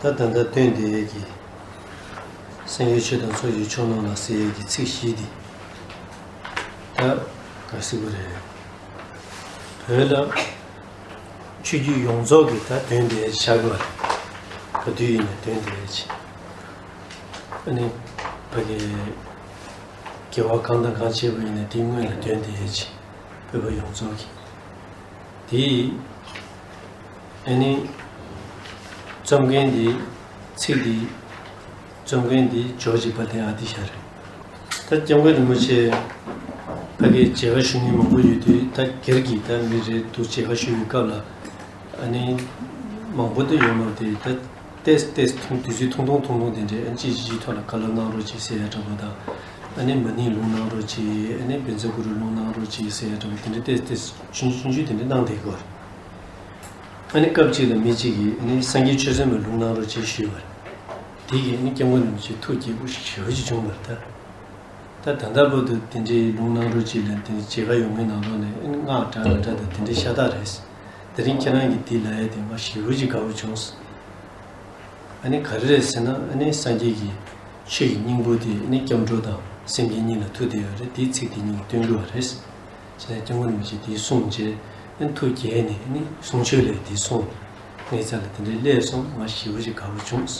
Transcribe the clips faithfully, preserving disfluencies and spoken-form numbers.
ད་ད་ལྟ་དོན་དེ་གི། སངས་རྒྱས་ཆོས་དང་ཚོགས་ཀྱི་མཆོག་རྣམས་ལ་ཟེར་ཡས་ཀྱི་ཚིག་བཞི་འདི། ད་ག་ཟེར་དགོས་རེད། བོད་ལ་ཆོས་བརྒྱུད་ཡོངས་རྫོགས་ཀྱི་ད་དོན་དེ་ཆགས་དགོས་རེད། ག་དུས་ཡིན་ན་དོན་དེ་ཆེ། ཨ་ནི་ཕ་གི་དགེ་བ་གང་དང་གང་བྱས་པ་ཡིན་ན་དེའི་སྔོན་ལ་དོན་དེ་ཆེ། བོད་པ་ཡོངས་རྫོགས་ཀྱི། དེ། ཨ་ནི། རྩོམ་མཁན་འདི། ཚིག་འདི། རྩོམ་མཁན་འདི་ཇོ་རྗེ་དཔལ་ལྡན་ཨ་ཏི་ཤ་རེད། ད་སྐྱབས་མགོན་རིན་པོ་ཆེ། ཕ་གིའི་མཇལ་ཁ་ཞུ་མཁན་མང་པོ་ཡོད་དུས་ད་སྒེར་གྱི་ད་མི་རེ་འདུག་མཇལ་ཁ་ཞུ་བའི་སྐབས་ལ། ཨ་ནི། མང་པོ་དེ་ཡོད་མ་རེད་དེ་ད། ཏེས་ཏེས་ཐུང་དུས་ཚོད་ཐུང་ཐུང་ཐུང་ཐུང་དེ་འདྲའི་ཨ་ཅི་ཅི་ཐོག་ལ་བཀའ་སློབ་གནང་རོགས་གྱིས་ཟེར་ཡ་འདྲ་པོ་དང་། ཨ་ནི་མ་ཎི་ལུང་གནང་རོགས་གྱིས། ཨ་ནི་བཛྲ་གུ་རུ་ལུང་གནང་རོགས་གྱིས་ཟེར་ཡ་འདྲ་པོ་དེ་འདྲའི་ཏེས་ཏེས་ཆུང་ཆུང་ཆུང་ཆུང་དེ་འདྲའི་གནང་བསྡད་ཀྱི་ཡོད་རེད། ཨ་ནི་སྐབས་གཅིག་ལ་མི་གཅིག་གིས་ཨ་ནི་སངས་རྒྱས་ཆོས་ཚོགས་མའི་ལུང་གནང་རོགས་གྱིས་ཞུས་པ་རེད། དེ་གིས་ཨ་ནི་སྐྱབས་མགོན་རིན་པོ་ཆེ་ཐུགས་དགྱེས་པོ་ཞེ་པོ་ཅིག་བྱུང་བ་རེད་ད། ད་ད་ལྟ་བར་དུ་དེ་འདྲའི་ལུང་གནང་རོགས་གྱིས་ལ་དེ་འདྲའི་མཇལ་ཁ་ཡོང་མཁན་ནང་ལོགས་ནས་ཨ་ནི་སྔགས་འདྲ་མི་འདྲ་དང་དེ་འདྲའི་ཤ་སྟག་རེད། དེ་རིང་ཁྱེད་རང་གིས་འདི་ལབ་ཡ་དེ་ང་ཞེ་པོ་ཅིག་དགའ་པོ་བྱུང་སོང་། ཨ་ནི་ག་རེ་རེད་ཟེར་ན་ཨ་ནི་སངས་རྒྱས་ཀྱི་ཆོས་ཀྱི་སྙིང་པོ་དེ་ཨ་ནི་སྐྱབས་འགྲོ་དང་སེམས་བསྐྱེད་གཉིས་ལ་ཐུག་བསྡད་ཡོད་རེད། དེའི་ཚིག་དེ་གཉིས་ཀྱིས་སྟོན་གྱི་ཡོད་རེད། བྱས་ན་སྐྱབས་མགོན་རིན་པོ་ཆེ་དེ་གསུངས་རྗེས་ཨ་ནི་ཐུགས་དགྱེས་ནས་ཨ་ནི་གསུང་ཆོས་ལས་དེ་གསུངས། ངའི་རྩ་ལ་དེ་འདྲའི་སླེབས་སོང་། ང་ཞེ་པོ་ཅིག་དགའ་པོ་བྱུང་གསུངས།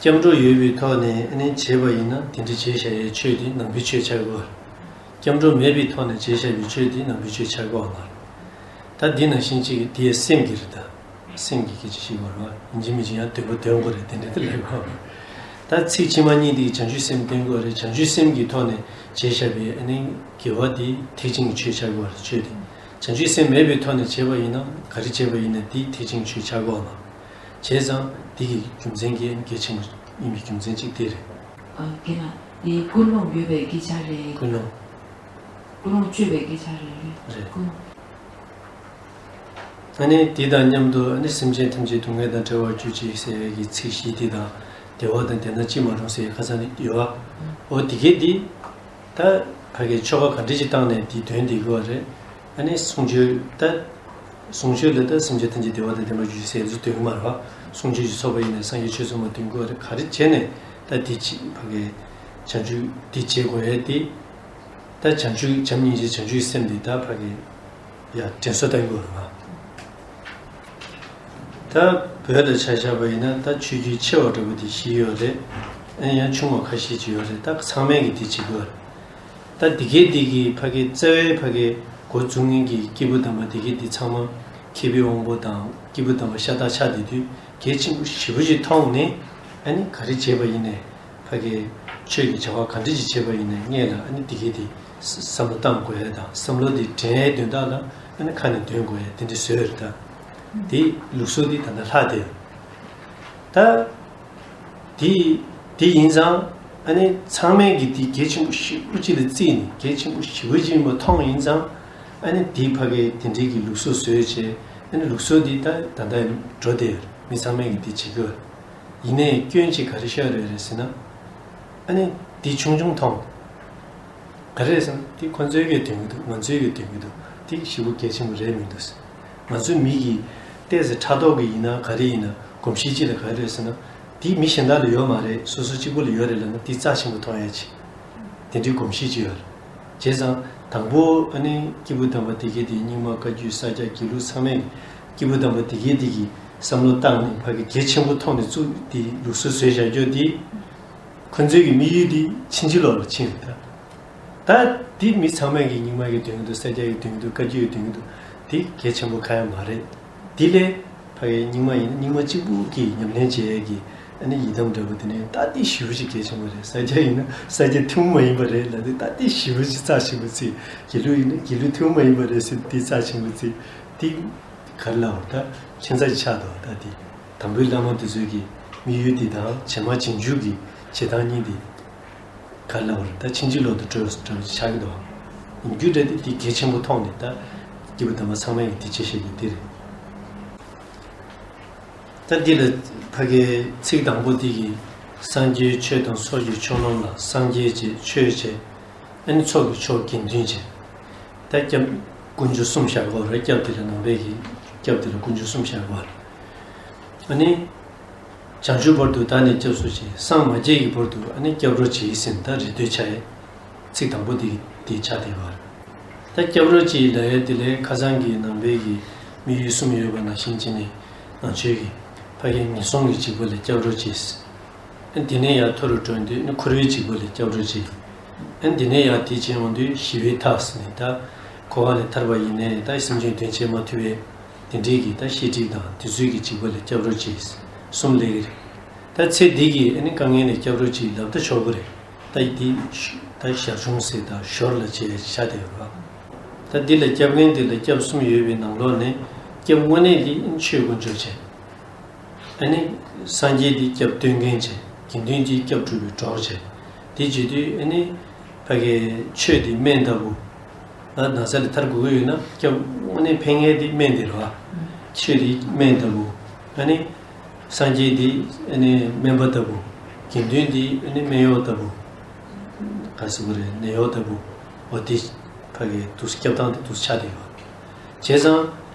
སྐྱབས་འགྲོ་ཡོད་པའི་ཐོག་ནས་ཨ་ནི་བྱས་པ་ཡིན་ན་དེ་འདྲའི་བྱས་བཞག་ཡའི་ཆོས་དེ་ནང་པའི་ཆོས་ཆགས་ཀྱི་ཡོད་རེད། སྐྱབས་འགྲོ་མེད་པའི་ཐོག་ནས་བྱས་བཞག་པའི་ཆོས་དེ་ནང་པའི་ཆོས་ཆགས་ཀྱི་ཡོད་མ་རེད། ད་འདི་ནང་བཞིན་གཅིག་གི་དེའི་སེམས་ཀྱི་རེད་ད། སེམས་ཀྱི་སྐད་ཆ་ཞིག་བར་བ་ཡིན་གཅིག་མིན་གཅིག་ཡང་འདོད་པ་འདོན་དགོས་རེད་དེ་འདྲ་དེ་ལས་གོ། ད་ཚིག་ཕྱི་མ་གཉིས་དེ་བྱང་ཆུབ་སེམས་བསྟེན་དགོས་རེད། བྱང་ཆུབ་སེམས་ཀྱི་ཐོག་ནས་བྱས་བཞག་པའི་ཨ་ནི་དགེ་བ་དེ་ཐེག་ཆེན་གྱི་ཆོས་ཆགས་དགོས་རེད། ཆོས་དེ། བྱང་ཆུབ་སེམས་མེད་པའི་ཐོག་ནས་བྱས་པ་ཡིན་ན་ག་རེ་བྱས་པ་ཡིན་ན་དེ་ཐེག་ཆེན་གྱི་ཆོས་ཆགས་དགོས་མ། བྱས་ཙང་དེ་གི་རྒྱུ་མཚན་གྱིས་གལ་ཆེན་པོ་ཡིན་པའི་རྒྱུ་མཚན་གཅིག་དེ་རེད། ཨ། དེ་ན་དེ་ཀུན་སློང་ཡོད་པའི་སྐད་ཆ་རེད། ཀུན་སློང་། ཀུན་སློང་བཅོས་པའི་སྐད་ཆ་རེད། རེད། ཀུན། ཨ་ནི་དེ་དང་མཉམ་དུ་ཨ་ནི་སེམས་ཅན་ཐམས་ཅད་སྡུག་བསྔལ་དང་བྲལ་བར་གྱུར་ཅིག་ཟེར་བའི་གི་ཚིག་བཞི་དེ་དང་བདེ་བ་དང་ལྡན་ན་ཅི་མ་རུང་ཟེར་བའི་ཁ་སང་ནས་ཡོད་པ། འོ་དེ་གས་དེ། ད་ཕ་གིའི་ཆོ་ག་ག་འདྲ་ཞིག་བཏང་ནས་དེ་དོན་དེ་གོ་བ་རེད། ཨ་ནི་གསུང་ཆོས་ད། གསུང་ཆོས་ལ་ད་སེམས་ཅན་ཐམས་ཅད་བདེ་བ་དང་ལྡན་པར་གྱུར་ཅིག་ཟེར་ཚུལ་འདོན་གྱི་མ་རེད་བ། གསུང་ཆོས་ཀྱི་ཚོགས་པ་ཡིན་ནའི་སངས་རྒྱས་ཆོས་ཚོགས་མ་འདོན་དགོས་རེད། ག་རེ་བྱས་ནས་ད་དེ་ཅི་ཕ་གིའི་བྱང་ཆུབ་དེ་བྱེད་དགོས་ཡས་དེ། ད་བྱང་ཆུབ་བྱམས་སྙིང་རྗེ་བྱང་ཆུབ་སེམས་དེ་ད་ཕ་གིའི་ཡ་དྲན་གསོ་བཏང་དགོས་རེད་བ། ད་བོད་ལ་ཆ་བཞག་པ་ཡིན་ན་ད་ཆོས་བརྒྱུད་ཆེ་བ་འདྲ་པོ་དེ་བཞི་ཡོད་རེད། ཨ་ནི་ཡང་ཆུང་བ་ཁ་ཤས་ཅིག་ཡོད་རེད། ད་ཚང་མས་ཀྱི་དེ་བྱེད་དགོས་རེད། ད་འདི་གའི་འདི་གི་ཕ་གི་རྩ་བའི་ཕ་གི་འགོ་འཛུགས་མཁན་གྱི་སྐྱེས་བུ་དམ་པ་འདི་གའི་འདི་ཚང་མ་མཁས་པའི་དབང་པོ་དང་སྐྱེས་བུ་དམ་པ་ཤ་སྟག་ཆགས་བསྡད་དུས་གལ་ཆེན་པོ་ཞེ་པོ་ཅིག་མཐོང་ནས་ཨ་ནི་ག་རེ་བྱས་པ་ཡིན་ནའི་ཕ་གི་ཆོས་ཀྱི་བྱ་བ་ག་འདྲ་ཅིག་བྱས་པ་ཡིན་ནའི་སྔོན་ལ་ཨ་ནི་འདི་གའི་འདི་བསམ་བློ་བཏང་དགོས་ཡ་དང་བསམ་བློ་འདི་དྲན་ཡའི་དོན་དག་ལ་ཨ་ནི་ཁ་ནས་འདོན་དགོས་ཡ་དེ་འདྲ་བཟོས་རེད་ད། དེ་ལུགས་སྲོལ་འདི་ད་ལྟ་ལྷག་བསྡད་ཡོད། ད། དེ་དེ་ཡིན་ཙང་ཨ་ནི་ཚང་མས་ཀྱི་དེ་གལ་ཆེན་པོ་ཞེ་པོ་ཅིག་ལ་བརྩིས་ནས་གལ་ཆེན་པོ་ཞེ་པོ་ཅིག་ཡིན་པ་མཐོང་ཡིན་ཙང་ཨ་ནི་དེ་ཕ་གིའི་དེ་འདྲའི་གི་ལུགས་སྲོལ་བཟོས་བྱས་ཨ་ནི་ལུགས་སྲོལ་འདི་ད་ད་ལྟ་འགྲོ་བསྡད་ཡོད་རེད། མི་ཚང་མས་ཀྱི་དེ་བྱེད་ཀྱི་ཡོད་རེད། ཡིན་ནའི་སྐྱོན་ཅིག་ག་རེ་ཤོར་ཡོད་རེད་ཟེར་ན་ཨ་ནི་དེ་ཆུང་ཆུང་མཐོང་། ག་རེ་ཟེར་ན་དེ་ཁོ་ཚོའི་གི་དོན་གྱི་འདུག་ང་ཚོའི་གི་དོན་གྱི་འདུག་དེ་ཞེ་པོ་གལ་ཆེན་པོ་རེད་མི་འདུག་ང་ཚོའི་མི་གི་ཏོག་ཙམ་ཕྲག་དོག་གི་ཡིན་ན་ག་རེ་ཡིན་ན་གོམས་གཤིས་གཅིག་ལ་ག་རེ་རེད་ཟེར་ན། དེ་མི་གཞན་དག་ལ་ཡོད་མ་རེད། སོ་སོ་གཅིག་པུ་ལ་ཡོད་རེད་ལབ་ན་དེ་རྩ་ཆེན་པོ་མཐོང་ཡ་ཅིག་དེ་འདྲའི་གོམས་གཤིས་ཅིག་ཡོད་རེད། བྱས་ཙང་དང་པོ་ཨ་ནི་སྐྱེས་བུ་དམ་པ་དེ་གའི་དེ་རྙིང་མ་བཀའ་བརྒྱུད་ས་སྐྱ་དགེ་ལུགས་ཚང་མས་སྐྱེས་བུ་དམ་པ་དེ་གའི་དེ་གི་བསམ་བློ་བཏང་ནས་ཕ་གི་གལ་ཆེན་པོ་མཐོང་ནས་བཙུགས་དེ་ལུགས་སྲོལ་བཟོས་བཞག་རྒྱུ་དེ། ཁོ་ཚོའི་གི་དམིགས་ཡུལ་དེ་ཕྱིན་ཅི་ལོག་ལ་ཕྱིན་རེད་ད། ད་དེ་མི་ཚང་མས་ཀྱི་རྙིང་མ་གི་དོན་དུ་ས་སྐྱ་གི་དོན་དུ་བཀའ་བརྒྱུད་ཀྱི་དོན་དུ་དེ་གལ་ཆེན་པོ་གང་ཡང་མ་རེད། དེ་ལས་ཕ་གི་རྙིང་མ་ཡིན་ན་རྙིང་མ་གཅིག་པུ་གི་ཉམས་ལེན་བྱེད་ཡས་ཀྱི་ཨ་ནི་ཡི་དམ་འདྲ་པོ་དེ་ནས་ད་དེ་ཞེ་པོ་ཅིག་གལ་ཆེན་པོ་རེད། ས་སྐྱ་ཡིན་ན་ས་སྐྱ་ཐུན་མོང་མ་ཡིན་པ་རེད་ལབ་དུས་ད་དེ་ཞེ་པོ་ཅིག་རྩ་ཆེན་པོ་བརྩི། དགེ་ལུགས་ཡིན་ན་དགེ་ལུགས་ཐུན་མོང་མ་ཡིན་པ་རེད་ཟེར་དེ་རྩ་ཆེན་པོ་བརྩི། དེ་ག་རེ་ལབ་དགོས་རེད། ད་ཁྱད་མཚར་ཅིག་ཆགས་འདུག་ད་དེ་དང་པོའི་བླ་མ་དེ་ཚོའི་གི་དམིགས་ཡུལ་དེ་དང་རྗེས་མ་རྗེས་འཇུག་གི་བྱེད་སྟངས་གཉིས་དེ། ག་རེ་ལབ་དགོས་རེད། ད་ཕྱིན་ཅི་ལོག་ཏུ་འགྲོ་འགྲོ་བ་ཆགས་ཀྱི་འདུག་ཡིན་རྒྱུ་འདྲ་དེ་དེ་གལ་ཆེན་པོ་མཐོང་ནས་ད་སྐྱེས་བུ་དམ་པ་ཚང་མས་ཀྱི་དེ་བྱེད་ཤེས་ཀྱི་དེ་རེད། ད་འདི་ལ་ཕ་གའི་ཚིག་དང་པོ་དེ་གི་སངས་རྒྱས་ཆོས་དང་ཚོགས་ཀྱི་མཆོག་རྣམས་ལ་སངས་རྒྱས་བྱེད་ཆོས་བྱེད། ཨ་ནི་ཚོགས་ཀྱི་མཆོག་དགེ་འདུན་བྱེད། ད་སྐྱབས་དཀོན་མཆོག་གསུམ་བཞག་དགོས་རེད། སྐྱབས་དེ་ལ་ནང་པའི་གི་སྐྱབས་དེ་ལ་དཀོན་མཆོག་གསུམ་བཞག་དགོས་རེད། ཨ་ནི། བྱང་ཆུབ་བར་དུ་བདག་ནི་སྐྱབས་སུ་མཆི། སངས་མ་རྒྱས་ཀྱི་བར་དུ་ཨ་ནི་སྐྱབས་རོགས་གྱིས་ཟེར་ད་རེ་ལྟོས་བྱ་ཡས། ཚིག་དང་པོ་དེ་དེ་ཆགས་བསྡད་པ་རེད། ད་སྐྱབས་རོགས་གྱིས་ལབ་ཡས་དེ་ལས་ཁ་སང་གི་ནང་པའི་གི་དམིགས་ཡུལ་གསུམ་ཡོད་པ་ནང་བཞིན་བྱས་ནས་ནང་ཆོས་ཀྱི་ཕ་གི་ངན་སོང་གི་འཇིགས་པ་ལས་སྐྱབས་རོགས་གྱིས། དེ་ནས་ཡར་མཐོ་རུ་འགྲོ་དུས་ནི་འཁོར་བའི་འཇིགས་པ་ལས་སྐྱབས་རོགས་གྱིས། དེ་ནས་ཡར་དེ་བྱས་འོང་དུས་ཞི་བའི་མཐའ་ཟེར་ནས་ད་འཁོར་བ་ལས་ཐར་བ་ཡིན་ནའི་ད་སེམས་ཅན་དོན་བྱེད་མ་ཐུབ་པའི་དེ་འདྲའི་གི་ད་ཤེས་སྒྲིབ་དང་དེ་ཚོའི་གི་འཇིགས་པ་ལས་སྐྱབས་རོགས་གྱིས། གསུམ་སླེབས་ཀྱི་རེད། ད་ཚེ་འདི་གི་ཨ་ནི་དཀའ་ངལ་ལས་སྐྱབས་རོགས་གྱིས་ལབ་ད་ཆོག་གི་རེད། ད་འདི་ད་ཞར་བྱུང་ཟེར་ད་ཞོར་ལ་བྱས་བྱ་དེ་ཡོད་ར། ད་འདི་ལ་སྐྱབས་མཁན་འདི་ལ་སྐྱབས་གསུམ་ཡོད་པའི་ནང་ལོགས་ནས་སྐྱབས་དངོས་གནས་འདི་ཆོས་དཀོན་མཆོག་བྱས། ཨ་ནི་སངས་རྒྱས་འདི་སྐྱབས་སྟོན་མཁན་བྱས། དགེ་འདུན་འདི་སྐྱབས་སྒྲུབ་པའི་གྲོགས་བྱས། དེ་བྱེད་དུས་ཨ་ནི་ཕ་གི་ཆོས་འདི་སྨན་ལྟ་བུ། ང་ན་ཚ་ལས་ཐར་དགོས་ཀྱི་ཡོད་ན་སྐྱབས་དངོས་གནས་ཕན་མཁན་འདི་སྨན་འདི་རེད་བ། ཆོས་འདི་སྨན་ལྟ་བུ། ཨ་ནི། སངས་རྒྱས་འདི་ཨ་ནི་སྨན་པ་ལྟ་བུ། དགེ་འདུན་འདི་ཨ་ནི་སྨན་གཡོག་ལྟ་བུ། ག་ཟེར་དགོས་རེད་ནད་གཡོག་ལྟ་བུ། འོ་དེ་ཕ་གི་འདུག་སེ་སྐྱབས་སྟངས་དེ་འདུག་སེ་ཆགས་བསྡད་ཡོད། བྱས་ཙང་།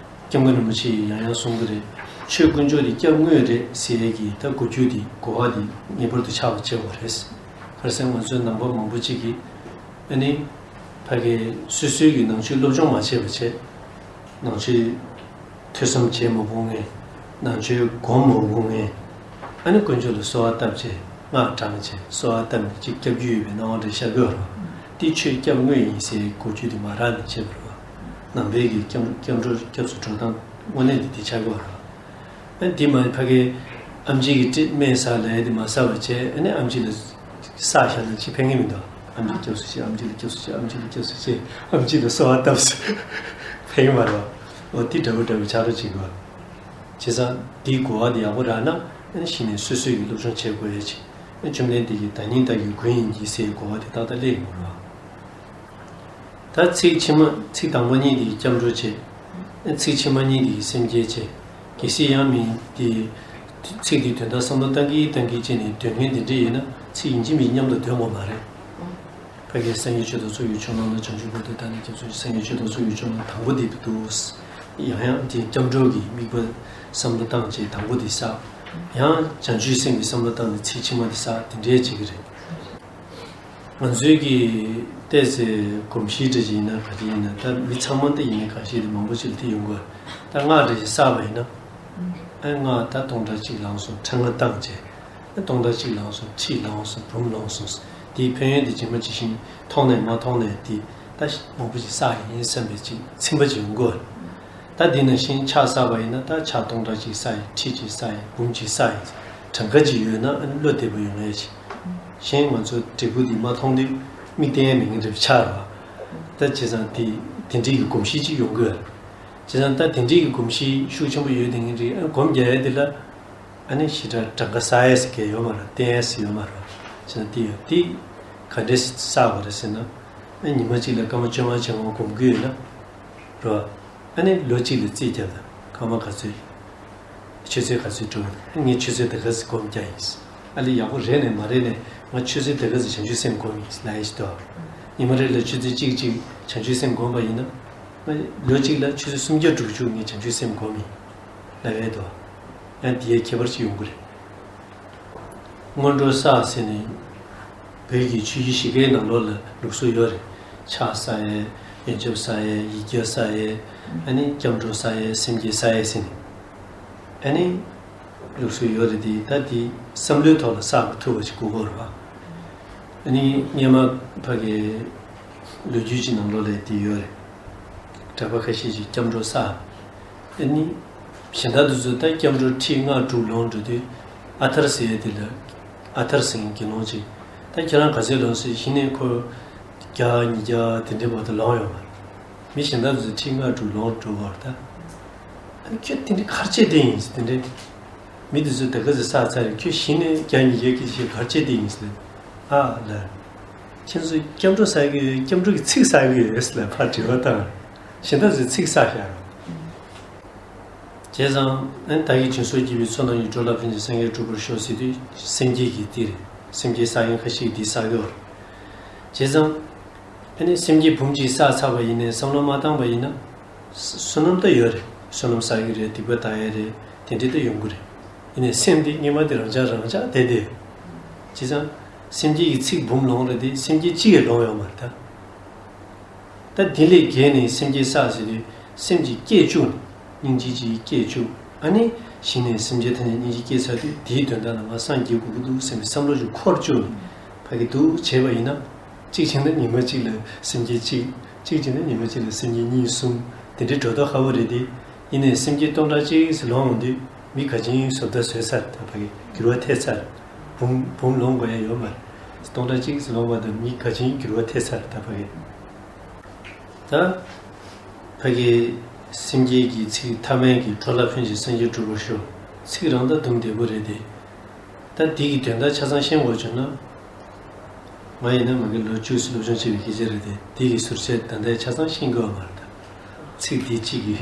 སྐྱབས་མགོན་རིན་པོ་ཆེ་ཡིས་ཡང་ཡང་གསུང་གི་རེད། ཆོས་དཀོན་མཆོག་འདི་སྐྱབས་དངོས་རེད་ཟེར་ཡས་ཀྱི་ད་གོ་རྒྱུ་འདི་གོ་བ་འདི་ངེས་པར་དུ་ཆགས་པ་བྱེད་དགོས་རེད། ག་རེ་ཟེར་ང་ཚོའི་ནང་པ་མང་པོ་ཅིག་གིས་ཨ་ནི་ཕ་གི་སོ་སོའི་གི་ནང་ཆོས་སློབ་སྦྱོང་མ་བྱས་པ་བྱས། ནང་ཆོས་ཐོས་བསམ་བྱེད་མ་འོང་མཁན། ནང་ཆོས་སྒོམ་མ་འོང་མཁན། ཨ་ནི་དཀོན་མཆོག་ལ་གསོལ་བ་བཏབ་བྱས་སྔགས་བགྲངས་བྱས་གསོལ་བ་བཏབ་ནས་ཅིག་སྐྱབས་རྒྱུ་ཡོད་པའི་སྣང་བ་འདྲ་ཤར་གྱི་ཡོད་རེད་བ། འདི་ཆོས་སྐྱབས་དངོས་ཡིན་ཟེར་གོ་རྒྱུ་དེ་མ་རག་ནས་བྱས་པ་རེད་བ། ནང་པའི་གི་སྐྱབས་སྐྱབས་འགྲོ་སྐྱབས་སུ་འགྲོ་སྟངས་དངོས་གནས་དེ་དེ་ཆགས་ཀྱི་ཡོད་རེད་བ། ཨ་ནི་འདི་མ་ཕ་གི་ཨེམ་ཆི་གི་ཊི་རི་ཊི་མེན་ཊི་ཟ་ལབ་ཡ་དེ་མ་ཟ་བ་བྱས་ཨ་ནི་ཨེམ་ཆི་ལ་བསགས་བཞག་ན་ཅི་ཕན་གི་མི་འདུག་ཨེམ་ཆི་སྐྱབས་སུ་མཆི། ཨེམ་ཆི་ལ་སྐྱབས་སུ་མཆི། ཨེམ་ཆི་ལ་སྐྱབས་སུ་མཆི། ཨེམ་ཆི་ལ་གསོལ་བ་བཏབ་སོང་། ཕན་གི་མ་རེད་བ། འོ་དེ་འདྲ་བོ་འདྲ་བོ་ཆགས་རོགས་བྱེད་དགོས། བྱས་ཙང་དེའི་གོ་བ་དེ་ཡག་པོ་རག་ན་ཨ་ནི་གཞི་ནས་སོ་སོས་ཀྱི་སློབ་སྦྱོང་བྱེད་དགོས་ཡ་ཅིག་ཨ་བཅོམ་ལྡན་འདས་ཀྱིས་བདག་ཉིད་བདག་གི་མགོན་ཡིན་གྱིས་ཟེར་གོ་བ་དེ་ཏག་ཏག་སླེབས་ཡོང་གི་རེད་བ། ད་ཚིག་ཕྱི་མ་ཚིག་དང་པོ་གཉིས་དེ་གི་སྐྱབས་འགྲོ་བྱེད། ཚིག་ཕྱི་མ་གཉིས་དེ་གི་སེམས་བསྐྱེད་བྱེད། གལ་སྲིད་ཡང་མིན་དེ། ཚིག་དེའི་དོན་དག་བསམ་བློ་བཏང་གིན་བཏང་གིན་བྱས་ནས་འདོན་མཁན་དེ་འདྲས་ཡིན་ན་ཚིག་ཡིན་གཅིག་མིན་གཅིག་མཉམ་དུ་འདོན་དགོས་མ་རེད། ཕ་གིའི་སངས་རྒྱས་ཆོས་དང་ཚོགས་ཀྱི་མཆོག་རྣམས་ལ། བྱང་ཆུབ་བར་དུ་བདག་ནི་སྐྱབས་སུ་མཆི། སངས་རྒྱས་ཆོས་དང་ཚོགས་ཀྱི་མཆོག་རྣམས་དང་པོ་དེ་འདུག་ཡང་ཡང་དེ་སྐྱབས་འགྲོ་གི་དམིགས་པ་བསམ་བློ་བཏང་བྱས་དང་པོ་དེ་བསགས། ཡང་བྱང་ཆུབ་སེམས་ཀྱི་བསམ་བློ་བཏང་ནས་ཚིག་ཕྱི་མ་དེ་བསགས་དེ་འདྲས་བྱེད་ཀྱི་རེད། ང་ཚོའི་གི་བལྟས་ཚེ་གོམས་གཤིས་འདྲ་ཅིག་ཡིན་ན་ག་རེ་ཡིན་ན་ད་མི་ཚང་མ་འདི་ཡིན་ན་གང་ཤེས་དེ་མང་པོ་ཅིག་ལ་དེ་ཡོང་གི་ཡོད། ད་སྔགས་འདྲ་ཅིག་བསགས་པ་ཡིན་ན། ཨ་སྔགས་ད་སྟོང་ཕྲག་གཅིག་ལངས་སོང་ཕྲེང་བ་བཏང་བྱས། ཨ་སྟོང་ཕྲག་གཅིག་ལངས་སོང་ཁྲི་ལངས་སོང་འབུམ་ལངས་སོང་། དེའི་ཕན་ཡོན་དེ་ཇི་མ་ཇི་བཞིན་མཐོང་ནས་མ་མཐོང་ནས་དེ་ད་མང་པོ་ཅིག་བསགས་ཡིན་བསམ་པའི་ཅིག་ཚིམ་པ་ཅིག་ཡོང་གི་ཡོད། ད་འདི་ནང་བཞིན་ཕྱག་བསགས་པ་ཡིན་ན་ད་ཕྱག་སྟོང་ཕྲག་གཅིག་བསགས་ཡིན་ཁྲི་གཅིག་བསགས་ཡིན་འབུམ་གཅིག་བསགས་ཡིན། གྲངས་ཀ་གཅིག་ཡོད་ན་ཨ་ནི་བློ་བདེ་པོ་ཡོང་ཡ་ཅིག་གཞན་ང་ཚོ་འབྲས་བུ་འདི་མ་མཐོང་དུས་མིག་བསྟན་ཡ་མེད་མཁན་འདྲ་པོ་ཆགས་རེད་བ། ད་བྱས་ཙང་དེ་དེ་འདྲའི་གི་གོམས་གཤིས་ཅིག་ཡོང་གི་ཡོད། བྱས་ཙང་ད་དེ་འདྲའི་གི་གོམས་གཤིས་ཤུགས་ཆེན་པོ་ཡོད་དེ་ངེད་རིགས་ཨ་སྒོམ་རྒྱག་ཡ་དེ་ལ་ཨ་ནི་ཞེ་དྲག་གྲངས་ཀ་བསགས་ཡ་ཟེར་མཁན་ཡོད་མ་རེད། བསྟན་ཡ་ཟེར་ཡོད་མ་རེད། བྱས་ཙང་དེ་ཡོད་དེ་ག་འདྲས་བསགས་པ་རེད་ཟེར་ན། ཨ་ཉི་མ་གཅིག་ལ་སྐར་མ་བཅོ་ལྔ་བཅོ་ལྔ་སྒོམ་གི་ཡོད་ན་རེད་བ། ཨ་ནི་ལོ་གཅིག་ལ་རྩིས་བརྒྱབ་དང་སྐར་མ་ག་ཚོད། ཆུ་ཚོད་ག་ཚོད་འགྲོ་གི་འདུག་ངས་ཆུ་ཚོད་དེ་ག་ཚོད་སྒོམ་རྒྱག་ཡིན། ཨ་ལས་ཡག་པོ་རེད་ནས་མ་རེད་ནས་ང་ཆུ་ཚོད་དེ་ག་ཚོད་བྱང་ཆུབ་སེམས་སྒོམ་ཡིན་ལབ་ཡ་ཞིག་འདུག་ཉི་མ་རེ་ལ་ཆུ་ཚོད་གཅིག་གཅིག་བྱང་ཆུབ་སེམས་སྒོམ་པ་ཡིན་ན། ང་ལོ་གཅིག་ལ་ཆུ་ཚོད་སུམ་བརྒྱ་དྲུག་ཅུ་ངས་བྱང་ཆུབ་སེམས་སྒོམ་ཡིན་ལབ་ཡ་འདུག་ཡང་དེའི་ཁྱད་པར་ཞིག་ཡོང་གི་རེད། སྔོན་འགྲོ་བསགས་ཟེར་ནས། བོད་ཀྱི་ཆོས་བརྒྱུད་བཞི་ཀའི་ནང་ལོགས་ལ་ལུགས་སྲོལ་ཡོད་རེད། ཕྱག་བསགས་ཡས། ཡོན་ཆབ་བསགས་ཡས། ཡིག་བརྒྱ་བསགས་ཡས། ཨ་ནི་སྐྱབས་འགྲོ་བསགས་ཡས། སེམས་བསྐྱེད་བསགས་ཡས་ཟེར་ནས། ཨ་ནི། ལུགས་སྲོལ་ཡོད་རེད་དེ་ད་དེ་བསམ་བློའི་ཐོག་ལ་བསགས་པ་ཐུབ་པ་ཞིག་དགོས་ཀྱི་རེད་བ། ཨ་ནི་སྔོན་མ་ཕ་གི་ལོ་རྒྱུས་ཀྱི་ནང་ལོགས་ལ་དེ་ཡོད་རེད། གྲྭ་པ་ཁ་ཤས་ཀྱིས་སྐྱབས་འགྲོ་བསགས། ཨ་ནི། གཞན་དག་དེ་ཚོ་ད་སྐྱབས་འགྲོ་ཁྲི་ལྔ་དྲུག་ལོངས་འགྲོ་དུས། ཨ་ཐར་ཟེར་ཡས་དེ་ལ། ཨ་ཐར་ཟེར་མཁན་དགེ་སློང་ཅིག་ད་ཁྱེད་རང་ག་ཚོད་ལོངས་ཟེར་གཞི་ནས་ཁོ། བརྒྱ་ཉིས་བརྒྱ་དེ་འདྲའི་བར་དུ་ལོངས་ཡོང་བ། མི་གཞན་དག་དེ་ཚོ་ཁྲི་ལྔ་དྲུག་ལོངས་འགྲོ་བར་ད། ཨ་ནི་ཁྱོད་དེ་འདྲའི་ག་རེ་བྱས་བསྡད་ཡིན་ཟེར་དེ་འདྲའི། མི་དེ་ཚོས་ད་ག་ཚོད་བསགས་ཚར་རེད་ཁྱོད་གཞི་ནས་བརྒྱ་ཉིས་བརྒྱ་སྐད་ཆ་བཤད་ག་རེ་བྱས་བསྡད་ཡིན་ཟེར། ཨ་ལ། ཁྱེད་ཚོ་སྐྱབས་འགྲོ་བསགས་ཀྱི་ཡོད་སྐྱབས་འགྲོ་གི་ཚིག་བསགས་ཀྱི་ཡོད་ཟེར་ལ་ཕར་དྲི་བ་བཏང་། གཞན་དག་ཚོས་ཚིག་བསགས་བཞག་རོགས། བྱས་ཙང་ཨ་ནི་བདག་གིས་སྦྱིན་སོགས་བགྱིས་པའི་ཚོགས་རྣམས་ཀྱིས། འགྲོ་ལ་ཕན་ཕྱིར་སངས་རྒྱས་འགྲུབ་པར་ཤོག་ཟེར་དུས་སེམས་བསྐྱེད་ཀྱི་འདི་རེད། སེམས་བསྐྱེད་བསགས་མཁན་ཁ་ཤས་ཀྱིས་འདི་བསགས་ཀྱི་ཡོད་རེད། བྱས་ཙང་ཨ་ནི་སེམས་བསྐྱེད་འབུམ་གཅིག་བསགས་ཚར་བ་ཡིན་ནའི་བསམ་བློ་མ་བཏང་བ་ཡིན་ན། བསོད་ནམས་ད་ཡོད་རེད། བསོད་ནམས་བསགས་ཀྱི་རེད་སྡིག་པ་དག་ཡས་རེད་དེ་འདྲས་ད་ཡོང་གི་རེད། ཡིན་ནའི་སེམས་དེ་སྔོན་མ་དེ་རང་འཇགས་རང་འཇགས་བསྡད་དེ། བྱས་ཙང་། སེམས་བསྐྱེད་ཀྱི་ཚིག་འབུམ་ལོངས་རེད་དེ་སེམས་བསྐྱེད་གཅིག་ཡང་ལོངས་ཡོད་མ་རེད་ད། ད་དེ་ལས་བརྒལ་ནས་སེམས་བསྐྱེད་བསགས་ཟེར་དུས་སེམས་ཀྱི་སྐྱེས་བཅུག་ནས་སྙིང་རྗེ་གཅིག་སྐྱེས་བཅུག་ཨ་ནི་གཞི་ནས་སེམས་ཅན་ཐམས་ཅད་སྙིང་རྗེ་སྐྱེས་ཚར་དུས་དེའི་དོན་དག་ལ་ང་སངས་རྒྱས་དགོས་ཀྱི་འདུག་སེམས་ཀྱི་བསམ་བློ་ཞིག་འཁོར་བཅུག་ནས་ཕ་གི་འདུག་བྱས་པ་ཡིན་ན། གཅིག་བྱས་ན་ཉི་མ་གཅིག་ལ་སེམས་བསྐྱེད་གཅིག་གཅིག་བྱས་ན་ཉི་མ་གཅིག་ལ་སེམས་བསྐྱེད་གཉིས་གསུམ་དེ་འདྲའི་འགྲོ་སྟངས་ཧ་པོ་རེད་དེ། ཡིན་ནའི་སེམས་བསྐྱེད་སྟོང་ཕྲག་གཅིག་ཟེར་ལོངས་འོང་དུས་མི་ག་ཅིའི་བཟོ་ལྟ་བཟོས་ཚར་ད་ཕ་གི་འགྱུར་བ་ཐེབས་ཚར། འབུམ་འབུམ་ལོངས་དགོས་ཡ་ཡོད་མ་རེད། སྟོང་ཕྲག་གཅིག་ཟེར་ལོངས་པ་དང་མི་ག་ཅིའི་འགྱུར་བ་ཐེབས་ཚར་ད་ཕ་གི། ད། ཕ་གི། སེམས་བསྐྱེད་ཀྱི་ཚིག་ཐ་མལ་གྱི་འགྲོ་ལ་ཕན་ཕྱིར་སངས་རྒྱས་འགྲུབ་པར་ཤོག་ཚིག་རང་ད་དུང་བདེ་པོ་རེད་དེ། ད་འདི་གི་དོན་དག་ཆ་ཚང་ཤེས་དགོས་བྱུང་ན། ང་ཡིན་ན་མ་གི་ལོ་བཅུ་ཙམ་སློབ་སྦྱོང་བྱས་པའི་སྐད་ཆ་རེད་དེ་འདི་གི་ཟུར་བཅད་ད་ལྟའི་ཆ་ཚང་ཤེས་དགོས་པ་མ་རེད་ད། ཚིག་འདི་གཅིག་གི་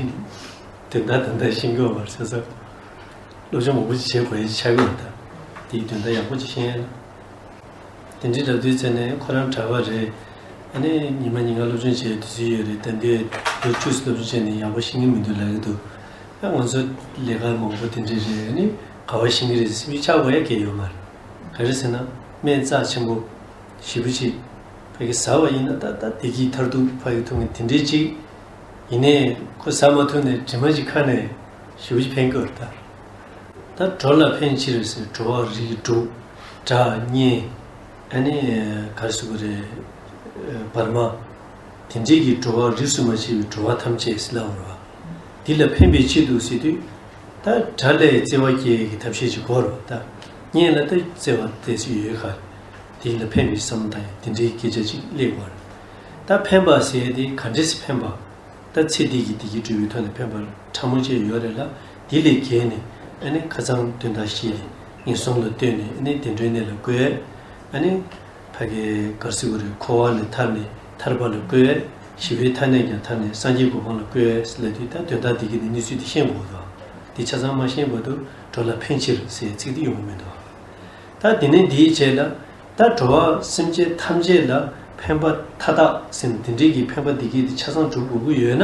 དོན་དག་ད་ལྟ་ཤེས་དགོས་པ་མ་རེད་ཆ་ཚང་། སློབ་སྦྱོང་མང་པོ་ཅིག་བྱེད་དགོས་ཡ་ཅིག་ཆགས་ཀྱི་ཡོད་ད། འདིའི་དོན་དག་ཡག་པོ་ཅིག་ཤེས་ཡ་ན། དེ་འདྲའི་ལབ་དུས་ཚེ་ནས་ཁོ་རང་གྲྭ་པ་རེད། ཨ་ནི་ཉི་མ་ཉིན་གང་སློབ་སྦྱོང་བྱེད་དུས་ཚོད་ཡོད་རེད་ད་འདི་ལོ་བཅུ་སློབ་སྦྱོང་བྱས་ནས་ཡག་པོ་ཤེས་ཀྱི་མི་འདུག་ལབ་ཀྱི་འདུག་ཨ་ང་ཚོ་ལས་ཀ་མང་པོ་དེ་འདྲའི་རེད་ཨ་ནི་ག་བ་ཤེས་ཀྱི་རེད་སེམས་ཤུགས་ཆག་དགོས་ཡ་གལ་ཡོད་མ་རེད། ག་རེ་ཟེར་ན་སྨན་རྩ་ཆེན་པོ་ཞེ་པོ་ཅིག་ཕ་གི་ཟ་བ་ཡིན་ན་ད་ད་བདེ་སྐྱིད་མཐར་ཐུག་ཕ་གི་ཐུབ་མཁན་དེ་འདྲའི་ཅིག་ཡིན་ནའི་ཁོ་ཟ་མ་ཐུབ་ནས་དྲི་མ་ཅིག་ཁ་ནས་ཞེ་པོ་ཅིག་ཕན་གྱི་ཡོད་རེད་ད། ད་འགྲོ་ལ་ཕན་ཕྱིར་ཟེར་འགྲོ་བ་རིགས་དྲུག་སྒྲ་སྙན། ཨ་ནི་ག་རེ་ཟེར་དགོས་རེད། བར་མ། དེ་འདྲའི་གི་འགྲོ་བ་རིས་སུ་མ་ཆད་པའི་འགྲོ་བ་ཐམས་ཅད་ཟེར་ལབ་པ་རེད་བ། འདི་ལ་ཕན་པའི་ཆེད་དུ་ཟེར་དུས། ད་སྒྲ་ལས་བརྩེ་བ་སྐྱེ་ཡས་ཀྱི་ཐབས་ཤེས་ཅིག་དགོས་རེད་བ་ད། སྙན་ལ་ད་བརྩེ་བ་ཏོག་ཙམ་ཡོད་ཁ། དེ་ལ་ཕན་པའི་བསམ་བློ་བཏང་ཡས་དེ་འདྲའི་སྐད་ཆ་ཅིག་སླེབས་དགོས་རེད། ད་ཕན་པ་ཟེར་ཡས་དེ་ག་འདྲས་སེ་ཕན་པ། ད་ཚེ་འདི་གི་བདེ་སྐྱིད་འགྲུབ་པའི་ཐོག་ནས་ཕན་པ་ཕྲ་མོ་ཅིག་ཡོད་རེད་ལ། འདི་ལས་བརྒལ་ནས་ཨ་ནི་ཁ་སང་དོན་དག་བཞི་དེ་ངན་སོང་ལ་ལྟོས་ནས་ཨ་ནི་བདེ་འགྲོའི་གནས་ལ་བཀོད། ཨ་ནི་ཕ་གི་ག་རེ་ཟེར་དགོས་རེད་འཁོར་བ་ལས་ཐར་ནས་ཐར་པ་ལ་བཀོད། ཞི་བའི་མཐའ་ནས་ཀྱང་ཐར་ནས་སངས་རྒྱས་གོ་འཕང་ལ་བཀོད་ལབ་དུས་ད་དོན་དག་འདི་གི་ནི་གནས་ཚུལ་འདི་ཤེས་དགོས་འདུག་འདི་ཆ་ཚང་མ་ཤེས་དགོས་འདུག་འགྲོ་ལ་ཕན་ཕྱིར་ཟེར་ཚིག་འདི་ཡོང་གི་མི་འདུག་ད་དེ་ནས་འདིའི་རྗེས་ལ། ད་འགྲོ་བ་སེམས་ཅན་ཐམས་ཅད་ལ་ཕན་པ་མཐའ་དག་ཟེར་ན་དེ་འདྲའི་གི་ཕན་པ་འདི་གས་དེ་ཆ་ཚང་སྒྲུབ་དགོས་ཀྱི་ཡོད་ན་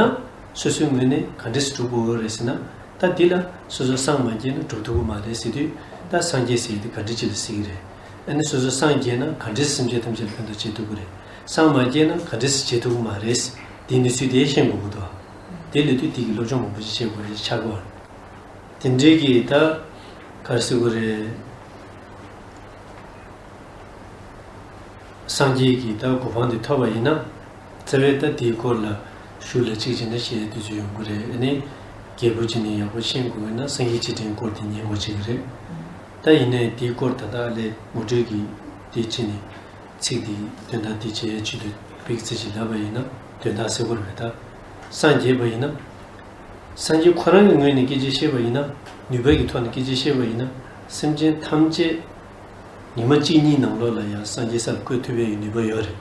སོ་སོའི་ངོས་ནས་ག་འདྲས་སེ་སྒྲུབ་དགོས་ཀྱི་རེད་ཟེར་ན། ད་འདི་ལ་སོ་སོ་སངས་མ་རྒྱས་ན་སྒྲུབ་ཐུབ་ཀྱི་མ་རེད་ཟེར་དུས་ད་སངས་རྒྱས་ཟེར་ཡས་དེ་ག་འདྲས་ཅིག་ལ་ཟེར་གྱི་རེད། ཨ་ནི་སོ་སོ་སངས་རྒྱས་ན་ག་འདྲས་སེ་སེམས་ཅན་ཐམས་ཅད་ལ་ཕན་ཐོགས་བྱེད་ཐུབ་ཀྱི་རེད། སངས་མ་རྒྱས་ན་ག་འདྲས་སེ་བྱེད་ཐུབ་ཀྱི་མ་རེད། འདིའི་གནས་ཚུལ་དེ་ཤེས་དགོས་ཀྱི་འདུག་དེ་ལས་དུས་འདི་གི་སློབ་སྦྱོང་མང་པོ་ཞིག་བྱེད་དགོས་རེད་ཆགས་པ། དེ་འདྲའི་གི་ད་ག་རེ་ཟེར་དགོས་རེད། སངས་རྒྱས་ཀྱི་ད་གོ་འཕང་དེ་ཐོབ་པ་ཡིན་ན། རྩ་བའི་ད་དེའི་སྐོར་ལ་ཞུ་ལ་གཅིག་བྱས་ན་བཤད་དུས་ཚོད་ཡོང་གི་རེད་ཨ་ནི། རྒྱས་པོ་བྱས་ནས་ཡག་པོ་ཤེས་དགོས་ན་སངས་རྒྱས་བྱེ་བྲག་སྐོར་དེ་ཉན་དགོས་བྱེད་ཀྱི་རེད། ད་ཡིན་ནའི་དེའི་སྐོར་ད་ལྟ་ཨ་ལས་ངོ་སྤྲོད་ཀྱི་དེ་བྱས་ནས། ཚིག་འདིའི་དོན་དག་འདི་བྱེད་ཡའི་ཆེད་དུ་དཔེ་ཚིག་ཅིག་ལབ་པ་ཡིན་ན་དོན་དག་གསལ་པོ་རེད་ད། སངས་རྒྱས་པ་ཡིན་ན། སངས་རྒྱས་ཁོ་རང་གི་ངོས་ནས་སྐད་ཆ་བཤད་པ་ཡིན་ན། ནུས་པ་གི་ཐོག་ནས་སྐད་ཆ་བཤད་པ་ཡིན་ན། སེམས་ཅན་ཐམས་ཅད་ཉི་མ་གཅིག་གཉིས་ནང་ལོགས་ལ་ཡང་སངས་རྒྱས་ས་ལ་བཀོད་ཐུབ་པའི་ནུས་པ་ཡོད་རེད།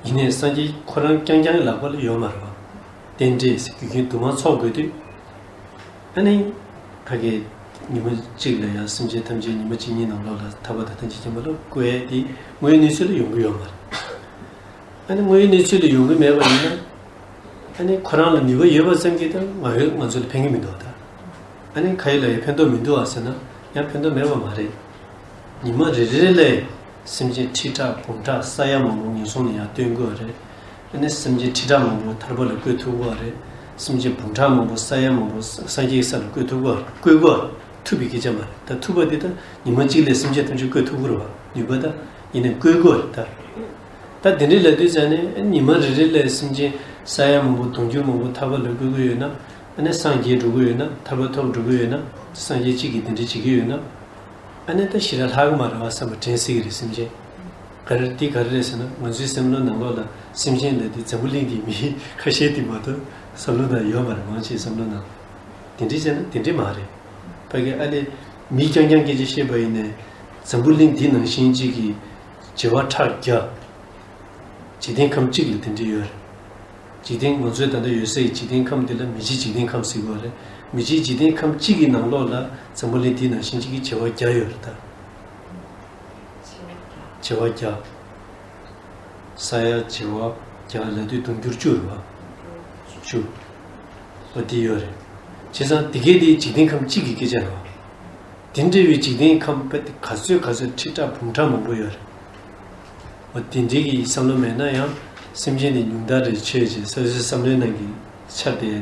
ཡིན་ནའི་སངས་རྒྱས་ཁོ་རང་རྐྱང་རྐྱང་གི་ལག་པ་ལ་ཡོད་མ་རེད་བ། རྟེན་འབྲེལ་ཟེར་རྒྱུ་རྐྱེན་དུ་མ་ཚོགས་དགོས་དུས། ཨ་ནི། ཕ་གིའི་ཉི་མ་གཅིག་ལ་ཡང་སེམས་ཅན་ཐམས་ཅད་ཉི་མ་གཅིག་གཉིས་ནང་ལོགས་ལ་ཐར་པ་དང་ཐམས་ཅད་མཁྱེན་པ་ལ་བཀོད་ཡས་དེ་དངོས་ཡོད་གནས་ཚུལ་ལ་ཡོང་གི་ཡོད་མ་རེད། ཨ་ནི་དངོས་ཡོད་གནས་ཚུལ་ལ་ཡོང་གི་མེད་པ་ཡིན་ན། ཨ་ནི་ཁོ་རང་ལ་ནུས་པ་ཡོད་པ་ཙམ་གྱིས་ད་ང་ཡོད་ང་ཚོ་ལ་ཕན་གྱི་མི་འདུག་ད། ཨ་ནི་ཁ་ཡོད་ལག་ཡོད་ཕན་ཐོགས་མི་འདུག་ཨ་ཟེར་ན་ཡང་ཕན་ཐོགས་མེད་པ་མ་རེད། ཉི་མ་རེ་རེ་ལ་སེམས་ཅན་ཁྲི་ཕྲག་འབུམ་ཕྲག་ས་ཡ་མང་པོ་ངན་སོང་ལ་ཡང་བཏོན་དགོས་པ་རེད། ཨ་ནི་སེམས་ཅན་ཁྲི་ཕྲག་མང་པོ་ཐར་པ་ལ་བཀོད་ཐུབ་དགོས་པ་རེད། སེམས་ཅན་འབུམ་ཕྲག་མང་པོ་ས་ཡ་མང་པོ་ས་སངས་རྒྱས་ཀྱི་ས་ལ་བཀོད་ཐུབ་དགོས་པ་བཀོད་དགོས་པ་ཐུབ་པའི་སྐད་ཆ་མ་རེད་ད། ཐུབ་པ་འདི་ད་ཉི་མ་གཅིག་ལ་སེམས་ཅན་ཐམས་ཅད་བཀོད་ཐུབ་ཀྱི་རེད་བ། ནུས་པ་ད་ཡིན་ནའི་བཀོད་དགོས་རེད་ད། ད་དེ་འདྲའི་ལབ་དུས་ཙང་ནས་ཉི་མ་རེ་རེ་ལ་སེམས་ཅན་ས་ཡ་མང་པོ་དུང་ཕྱུར་མང་པོ་ཐར་པ་ལ་བཀོད་ཀྱི་ཡོད་ན། ཨ་ནི་སངས་རྒྱས་འགྲོ་གི་ཡོད་ན་ཐར་པ་ཐོབ་འགྲོ་གི་ཡོད་ན་སངས་རྒྱས་གཅིག་གིས་དེ་འདྲ་བྱེད་ཀྱི་ཡོད་ན། ཨ་ནི་ད་ཞེ་དྲག་ལྷག་གི་མ་རེད་བ་བསམ་པ་དྲན་སྲིད་ཀྱི་རེད་སེམས་ཅན། ག་རེ་འདི་ག་རེ་རེད་ཟེར་ན་ང་ཚོའི་བསམ་བློ་ནང་ལོགས་ལ་སེམས་ཅན་ལབ་དུས་འཛམ་བུ་གླིང་འདིའི་མི་ཁ་ཤས་དེ་མ་གཏོགས་བསམ་བློ་ནང་ཡོད་མ་རེད་མང་ཆེའི་བསམ་བློ་ནང་། དེ་འདྲ་བྱས་ན་དེ་འདྲ་མ་རེད། ཕ་གི་ཨ་ནི་མི་རྐྱང་རྐྱང་སྐད་ཆ་བཤད་པ་ཡིན་ནའི་འཛམ་བུ་གླིང་འདི་ནང་བཞིན་གཅིག་གི་བྱེ་བ་ཕྲག་བརྒྱ། འཇིག་རྟེན་ཁམས་གཅིག་ལ་དེ་འདྲ་ཡོད་རེད། འཇིག་རྟེན་ང་ཚོའི་ད་ལྟ་ཡོད་སའི་འཇིག་རྟེན་ཁམས་འདི་ལ་མི་ཚེའི་འཇིག་རྟེན་ཁམས་ཟེར་གྱི་ཡོད་རེད། མི་ཚེའི་འཇིག་རྟེན་ཁམས་གཅིག་གི་ནང་ལོགས་ལ་འཛམ་བུ་གླིང་འདི་ནང་བཞིན་གཅིག་གི་བྱེ་བ་བརྒྱ་ཡོད་རེད་ད། བྱེ་བ་བརྒྱ། ས་ཡ་བྱེ་བ་བརྒྱ་ལབ་དུས་དུང་ཕྱུར་བཅུ་རེད་བ། བཅུ། འོ་འདི་ཡོད་རེད། བྱས་ཙང་འདི་གའི་འདི་འཇིག་རྟེན་ཁམས་གཅིག་གི་སྐད་ཆ་རེད་བ། དེ་འདྲ་བའི་འཇིག་རྟེན་ཁམས་དཔེ་ག་ཚོད་ག་ཚོད་ཁྲི་ཕྲག་འབུམ་ཕྲག་མང་པོ་ཡོད་རེད། འོ་དེ་འདྲའི་གི་བསམ་བློ་མེད་ན་ཡང་སེམས་ཅན་དེ་ཉུང་མཐའ་རེ་ཆོད་ཅེས་སོ་སོའི་བསམ་བློའི་ནང་གི་འཆར་དེ།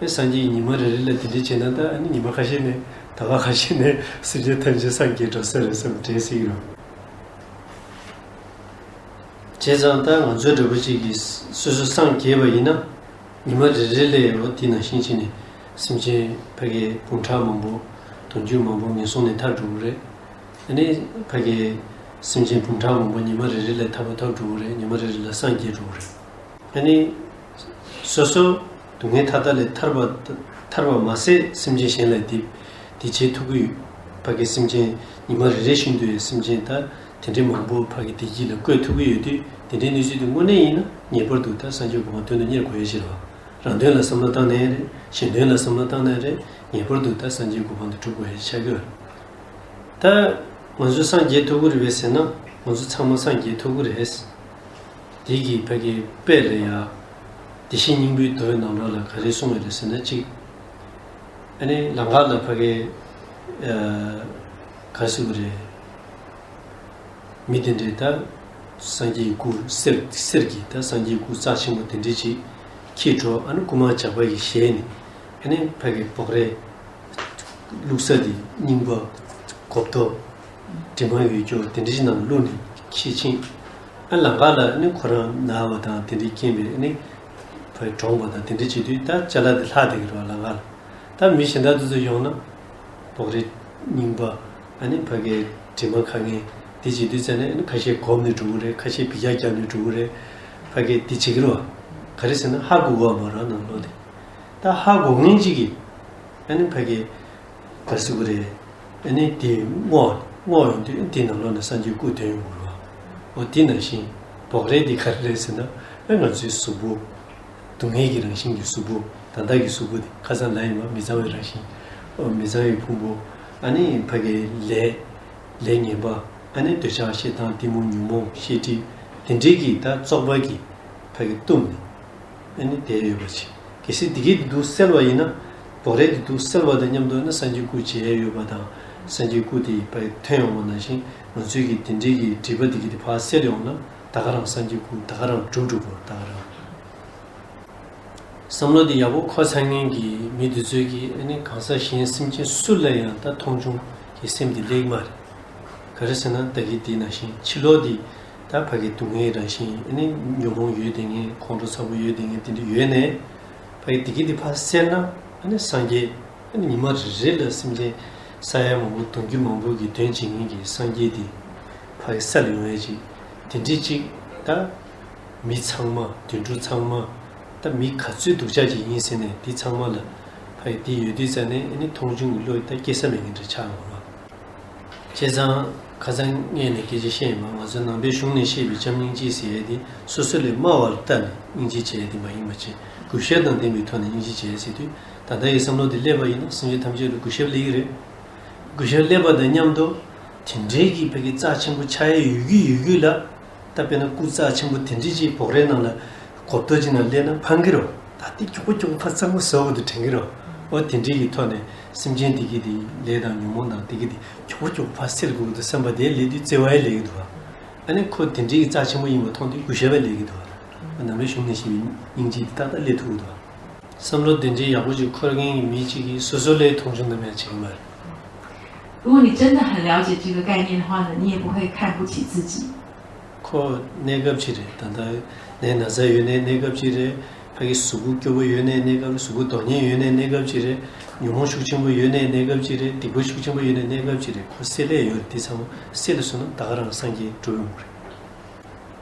ཨེ་སངས་རྒྱས་ཉི་མ་རེ་རེ་ལ་དེ་འདྲ་བྱས་ན་ད་ཨ་ནི་ཉི་མ་ཁ་ཤས་ནས་ཟླ་བ་ཁ་ཤས་ནས་སེམས་ཅན་ཐམས་ཅད་སངས་རྒྱས་འགྲོ་ས་རེད་བསམ་དྲན་སྲིད་ཀྱི་རེད། བྱས་ཙང་ད་ང་ཚོའི་འདྲ་པོ་ཅིག་གིས་སོ་སོ་སངས་རྒྱས་པ་ཡིན་ན། ཉི་མ་རེ་རེ་ལ་འོ་དེ་ནང་བཞིན་བྱས་ནས་སེམས་ཅན་ཕ་གི་འབུམ་ཕྲག་མང་པོ། དུང་ཕྱུར་མང་པོ་ངན་སོང་ནས་ཐར་འགྲོ་གི་རེད། ཨ་ནི་ཕ་གི་སེམས་ཅན་འབུམ་ཕྲག་མང་པོ་ཉི་མ་རེ་རེ་ལ་ཐར་པ་ཐོབ་འགྲོ་གི་རེད། ཉི་མ་རེ་རེ་ལ་སངས་རྒྱས་འགྲོ་གི་རེད། ཨ་ནི། སོ་སོ་སྡུག་བསྔལ་མཐའ་དག་ལས་ཐར་བ། ཐར་བ་མ་ཟད་སེམས་ཅན་གཞན་ལ་བདེ། བདེ་བྱེད་ཐུབ་ཀྱི་ཡོད། ཕ་གི་སེམས་ཅན་ཉི་མ་རེ་རེ་བཞིན་དུ་སེམས་ཅན་ད་དེ་འདྲའི་མང་པོ་ཕ་གི་བདེ་སྐྱིད་ལ་བཀོད་ཐུབ་ཀྱི་ཡོད་དུས་དེ་འདྲའི་གནས་ཚུལ་དེ་དངོས་གནས་ཡིན་ན་ངེས་པར་དུ་ད་སངས་རྒྱས་གོ་འཕང་དོན་དུ་གཉེར་དགོས་ཡ་ཞིག་རེད་བ། རང་དོན་ལ་བསམ་བློ་བཏང་ནའི་རེད། གཞན་དོན་ལ་བསམ་བློ་བཏང་ནའི་རེད། ངེས་པར་དུ་ད་སངས་རྒྱས་གོ་འཕང་དེ་སྒྲུབ་དགོས་ཡ་ཆགས་ཀྱི་ཡོད་རེད། ད་ང་ཚོ་སངས་རྒྱས་ཐུབ་ཀྱི་རེད་པས་ཟེར་ན་ང་ཚོ་ཚང་མ་སངས་རྒྱས་ཐུབ་ཀྱི་རེད། དེ་གི་ཕ་གི་དཔེ་ལ་ཡ། བདེ་གཤེགས་སྙིང་པོའི་མདོའི་ནང་ལོགས་ལ་ག་རེ་གསུངས་ཡོད་རེད་ཟེར་ན་གཅིག་ཨ་ནི་ལམ་ཁ་ལ་ཕ་གི། ཨ། ག་རེ་ཟེར་དགོས་རེད། མི་དེ་འདྲས་ད། སངས་རྒྱས་སྐུ་གསེར་གསེར་གྱི་ད་སངས་རྒྱས་སྐུ་རྩ་ཆེན་པོ་དེ་འདྲས་ཅིག་འཁྱེར་འགྲོ། ཨ་ནི་རྐུན་མ་ཇག་པ་ཡི་ཞལ་ནས་ཨ་ནི་ཕ་གི་འབོག་རས། བླུགས་ས་དེ་རྙིང་པ། གོབ་ཏོ། དྲི་མ་ཡོད་ཀྱོག་དེ་འདྲ་ཞིག་ནང་བླུགས་ནས་ཁྱེར་ཕྱིན། ཨ་ལམ་ཁ་ལ་ནི་ཁོ་རང་ན་བ་དང་དེ་འདྲའི་རྐྱེན་པས་ནི། བ་གྲོངས་པ་དང་དེ་འདྲ་བྱེད་དུས་ད་ཅ་ལག་དེ་ལྷག་བསྡད་ཀྱི་རེད་བ་ལམ་ཁ་ལ། ད་མི་གཞན་དག་དེ་ཚོ་ཡོང་ན། འབོག་རས་རྙིང་པ། ཨ་ནི་ཕ་གིའི་དྲི་མ་ཁ་ངན་དེ་བྱེད་དུས་ཙ་ནས་ཨ་ནི་ཁ་ཤས་གོམས་ནས་འགྲོ་གི་རེད། ཁ་ཤས་འབུད་རྒྱག་རྒྱབ་ནས་འགྲོ་གི་རེད། ཕ་གི་དེ་བྱེད་ཀྱི་རེད་བ། ག་རེ་ཟེར་ན་ཧ་གོ་གི་བ་མ་རང་ནང་ལོགས་དེ། ད་ཧ་གོ་མཁན་ཅིག་གིས། ཨ་ནི་ཕ་གི། ག་རེ་ཟེར་དགོས་རེད། ཨ་ནི་དེ་བསྔོགས་བསྔོགས་ཡོང་དུས་དེ་ནང་ལོགས་ནས་སངས་རྒྱས་སྐུ་ཐོན་ཡོང་གི་རེད་བ། འོ་དེ་ནང་བཞིན་འབོག་རས་དེ་ག་རེ་རེད་ཟེར་ན་ཨ་ང་ཚོའི་གཟུགས་པོ། སྡུག་བསྔལ་གྱི་རང་བཞིན་གྱི་གཟུགས་པོ། ད་ལྟ་གི་གཟུགས་པོ་དེ་ཁ་སང་ལབ་ཡིན་པ་མི་གཙང་བའི་རང་བཞིན། འོ་མི་གཙང་བའི་ཕུང་པོ། ཨ་ནི་ཕ་གི་ལས། ལས་ངན་པ། ཨ་ནི་འདོད་ཆགས་ཞེ་སྡང་གཏི་མུག་ཉོན་མོངས་ཤེས་སྒྲིབ། དེ་འདྲའི་གི་ད་བཙོག་པ་གི་ཕ་གི་བཏུམས་ནས། ཨ་ནི་བསྡད་ཡོད་པ་ཅིག་གལ་སྲིད་འདི་གི་འདུག་སེལ་བ་ཡིན་ན། འབོག་རས་འདི་འདུག་སེལ་བ་དང་མཉམ་དུ་ཨ་ནི་སངས་རྒྱས་སྐུ་མཇལ་ཡས་ཡོད་པ་དང་། སངས་རྒྱས་སྐུ་དེ་ཕར་ཐོན་ཡོང་བ་ནང་བཞིན་ང་ཚོའི་གི་དེ་འདྲའི་གི་སྒྲིབ་པ་འདི་གི་དེ་ཕར་སེལ་ཡོང་ན་ད་ག་རང་སངས་རྒྱས་སྐུ་ད་ག་རང་འགྲུབ་འགྲུབ་པོ་ད་ག་རང་། བསམ་བློ་འདི་ཡག་པོ་འཁོར་ཚར་མཁན་གྱི་མི་འདི་ཚོས་ཀྱིས་ཨ་ནི་གང་ཟག་གཞན་སེམས་ཅན་སུ་ལ་ཡང་ད་མཐོང་ཆུང་གི་སེམས་འདི་སླེབས་མ་རེད། ག་རེ་ཟེར་ན་ད་གི་དེ་ནང་བཞིན་ཕྱི་ལོགས་འདི་ད་ཕ་གི་སྡུག་བསྔལ་རང་བཞིན་ཨ་ནི་ཉོན་མོངས་ཡོད་དེ་ངན་ཁོང་ཁྲོ་ཚ་པོ་ཡོད་དེ་ངན་དེ་འདྲ་ཡོད་ནས་ཕ་གི་དེ་གི་དེ་ཕར་སེལ་ན་ཨ་ནི་སངས་རྒྱས་ཨ་ནི་ཉི་མ་རེ་རེ་ལ་སེམས་ཅན་ས་ཡ་མང་པོ་དུང་རྒྱུ་མང་པོ་གི་དོན་བྱེད་མཁན་གྱི་སངས་རྒྱས་དེ་ཕ་གི་སལ་ཡོང་ཡས་ཅིག་དེ་འདྲའི་ཅིག་ད། མི་ཚང་མ་དུད་འགྲོ་ཚང་མ་ད་མི་ག་ཚོད་སྡུག་ཅག་ཅིག་ཡིན་ཟེར་ནས་དེ་ཚང་མ་ལ་ཕ་ཡི་དེ་ཡོད་དུས་ཙ་ནས་ཨ་ནི་མཐོང་ཆུང་གི་བློ་ད་སྐྱེ་ས་མེད་མཁན་འདྲ་ཆགས་ཡོང་བ། བྱས་ཙང་ཁ་སང་ངས་ནས་སྐད་ཆ་བཤད་ཡིན་པ་ང་ཚོ་ནང་པའི་གཞུང་ནས་བཤད་པའི་བྱམས་སྙིང་རྗེ་ཟེར་ཡས་དེ་སོ་སོ་ལས་དམའ་བར་བལྟས་ནས་སྙིང་རྗེ་བྱེད་ཡས་དེ་མ་ཡིན་པ་བྱས་གུས་ཞབས་དང་ལྡན་པའི་ཐོག་ནས་སྙིང་རྗེ་བྱེད་ཡས་ཟེར་དུས་ད་ལྟ་ཡི་བསམ་བློ་དེ་སླེབས་པ་ཡིན་ན་སེམས་ཅན་ཐམས་ཅད་ལ་གུས་ཞབས་སླེབས་ཀྱི་རེད། གུས་ཞབས་སླེབས་པ་དང་མཉམ་དུ་དེ་འདྲའི་གི་ཕ་གི་རྩ་ཆེན་པོ་ཆགས་ཡས་ཡོད་ཀྱི་ཡོད་ཀྱི་ལ། ད་དཔེར་ན་སྐུ་རྩ་ཆེན་པོ་དེ་འདྲ་ཅིག་འབོག་རའི་ནང་ལ་གོབ་ཏོ་ཅིག་ནང་སླེབས་ན་ཕངས་ཀྱི་རེད། ད་དེ་མགྱོགས་པོ་མགྱོགས་པོ་ཕར་གཙང་པོ་བཟོ་དགོས་འདུག་དྲན་གྱི་རེད། འོ་དེ་འདྲའི་གི་ཐོག་ནས་སེམས་ཅན་དེ་གི་དེ་ལས་དང་ཉོན་མོངས་དང་དེ་གི་དེ་མགྱོགས་པོ་མགྱོགས་པོ་ཕར་སེལ་དགོས་ཀྱི་འདུག་བསམ་པ་དེ་སླེབས་དུས་བརྩེ་བ་ཡང་སླེབས་ཀྱི་འདུག་ཨ་ནི་ཁོ་དེ་འདྲའི་གི་རྩ་ཆེན་པོ་ཡིན་པ་མཐོང་དུས་གུས་ཞབས་པ་སླེབས་ཀྱི་འདུག་ནམ་རྒྱུན་གཞུང་ནས་བཤད་པའི་སྙིང་རྗེ་དེ་ཏག་ཏག་སླེབས་ཐུབ་ཀྱི་འདུག་བསམ་བློ་དེ་འདྲའི་ཡག་པོ་ཅིག་འཁོར་མཁན་གྱི་མི་གཅིག་གིས་སོ་སོ་ལ་མཐོང་ཆུང་དང་མེད་བྱེད་ཀྱི་མ་རེད། 如果你真的很了解这个概念的话呢，你也不会看不起自己。 ཁོ་གནས་སྐབས་ཅིག་རེད། ད་ལྟ་ནད་ན་ཚ་ཡོད་ནའི་གནས་སྐབས་ཅིག་རེད། ཕ་གི་གཟུགས་པོ་སྐྱོ་པོ་ཡོད་ནའི་གནས་སྐབས། གཟུགས་པོ་དོགས་གཉེར་ཡོད་ནའི་གནས་སྐབས་ཅིག་རེད། ཉོན་མོངས་ཤུགས་ཆེན་པོ་ཡོད་ནའི་གནས་སྐབས་ཅིག་རེད། སྡིག་པ་ཤུགས་ཆེན་པོ་ཡོད་ནའི་གནས་སྐབས་ཅིག་རེད། ཁོ་སེལ་ལས་ཡོད་རེད། དེ་ཚང་མ་སེལ་ལ་སོང་ན་ད་ག་རང་སངས་རྒྱས་འགྲུབ་ཡོང་གི་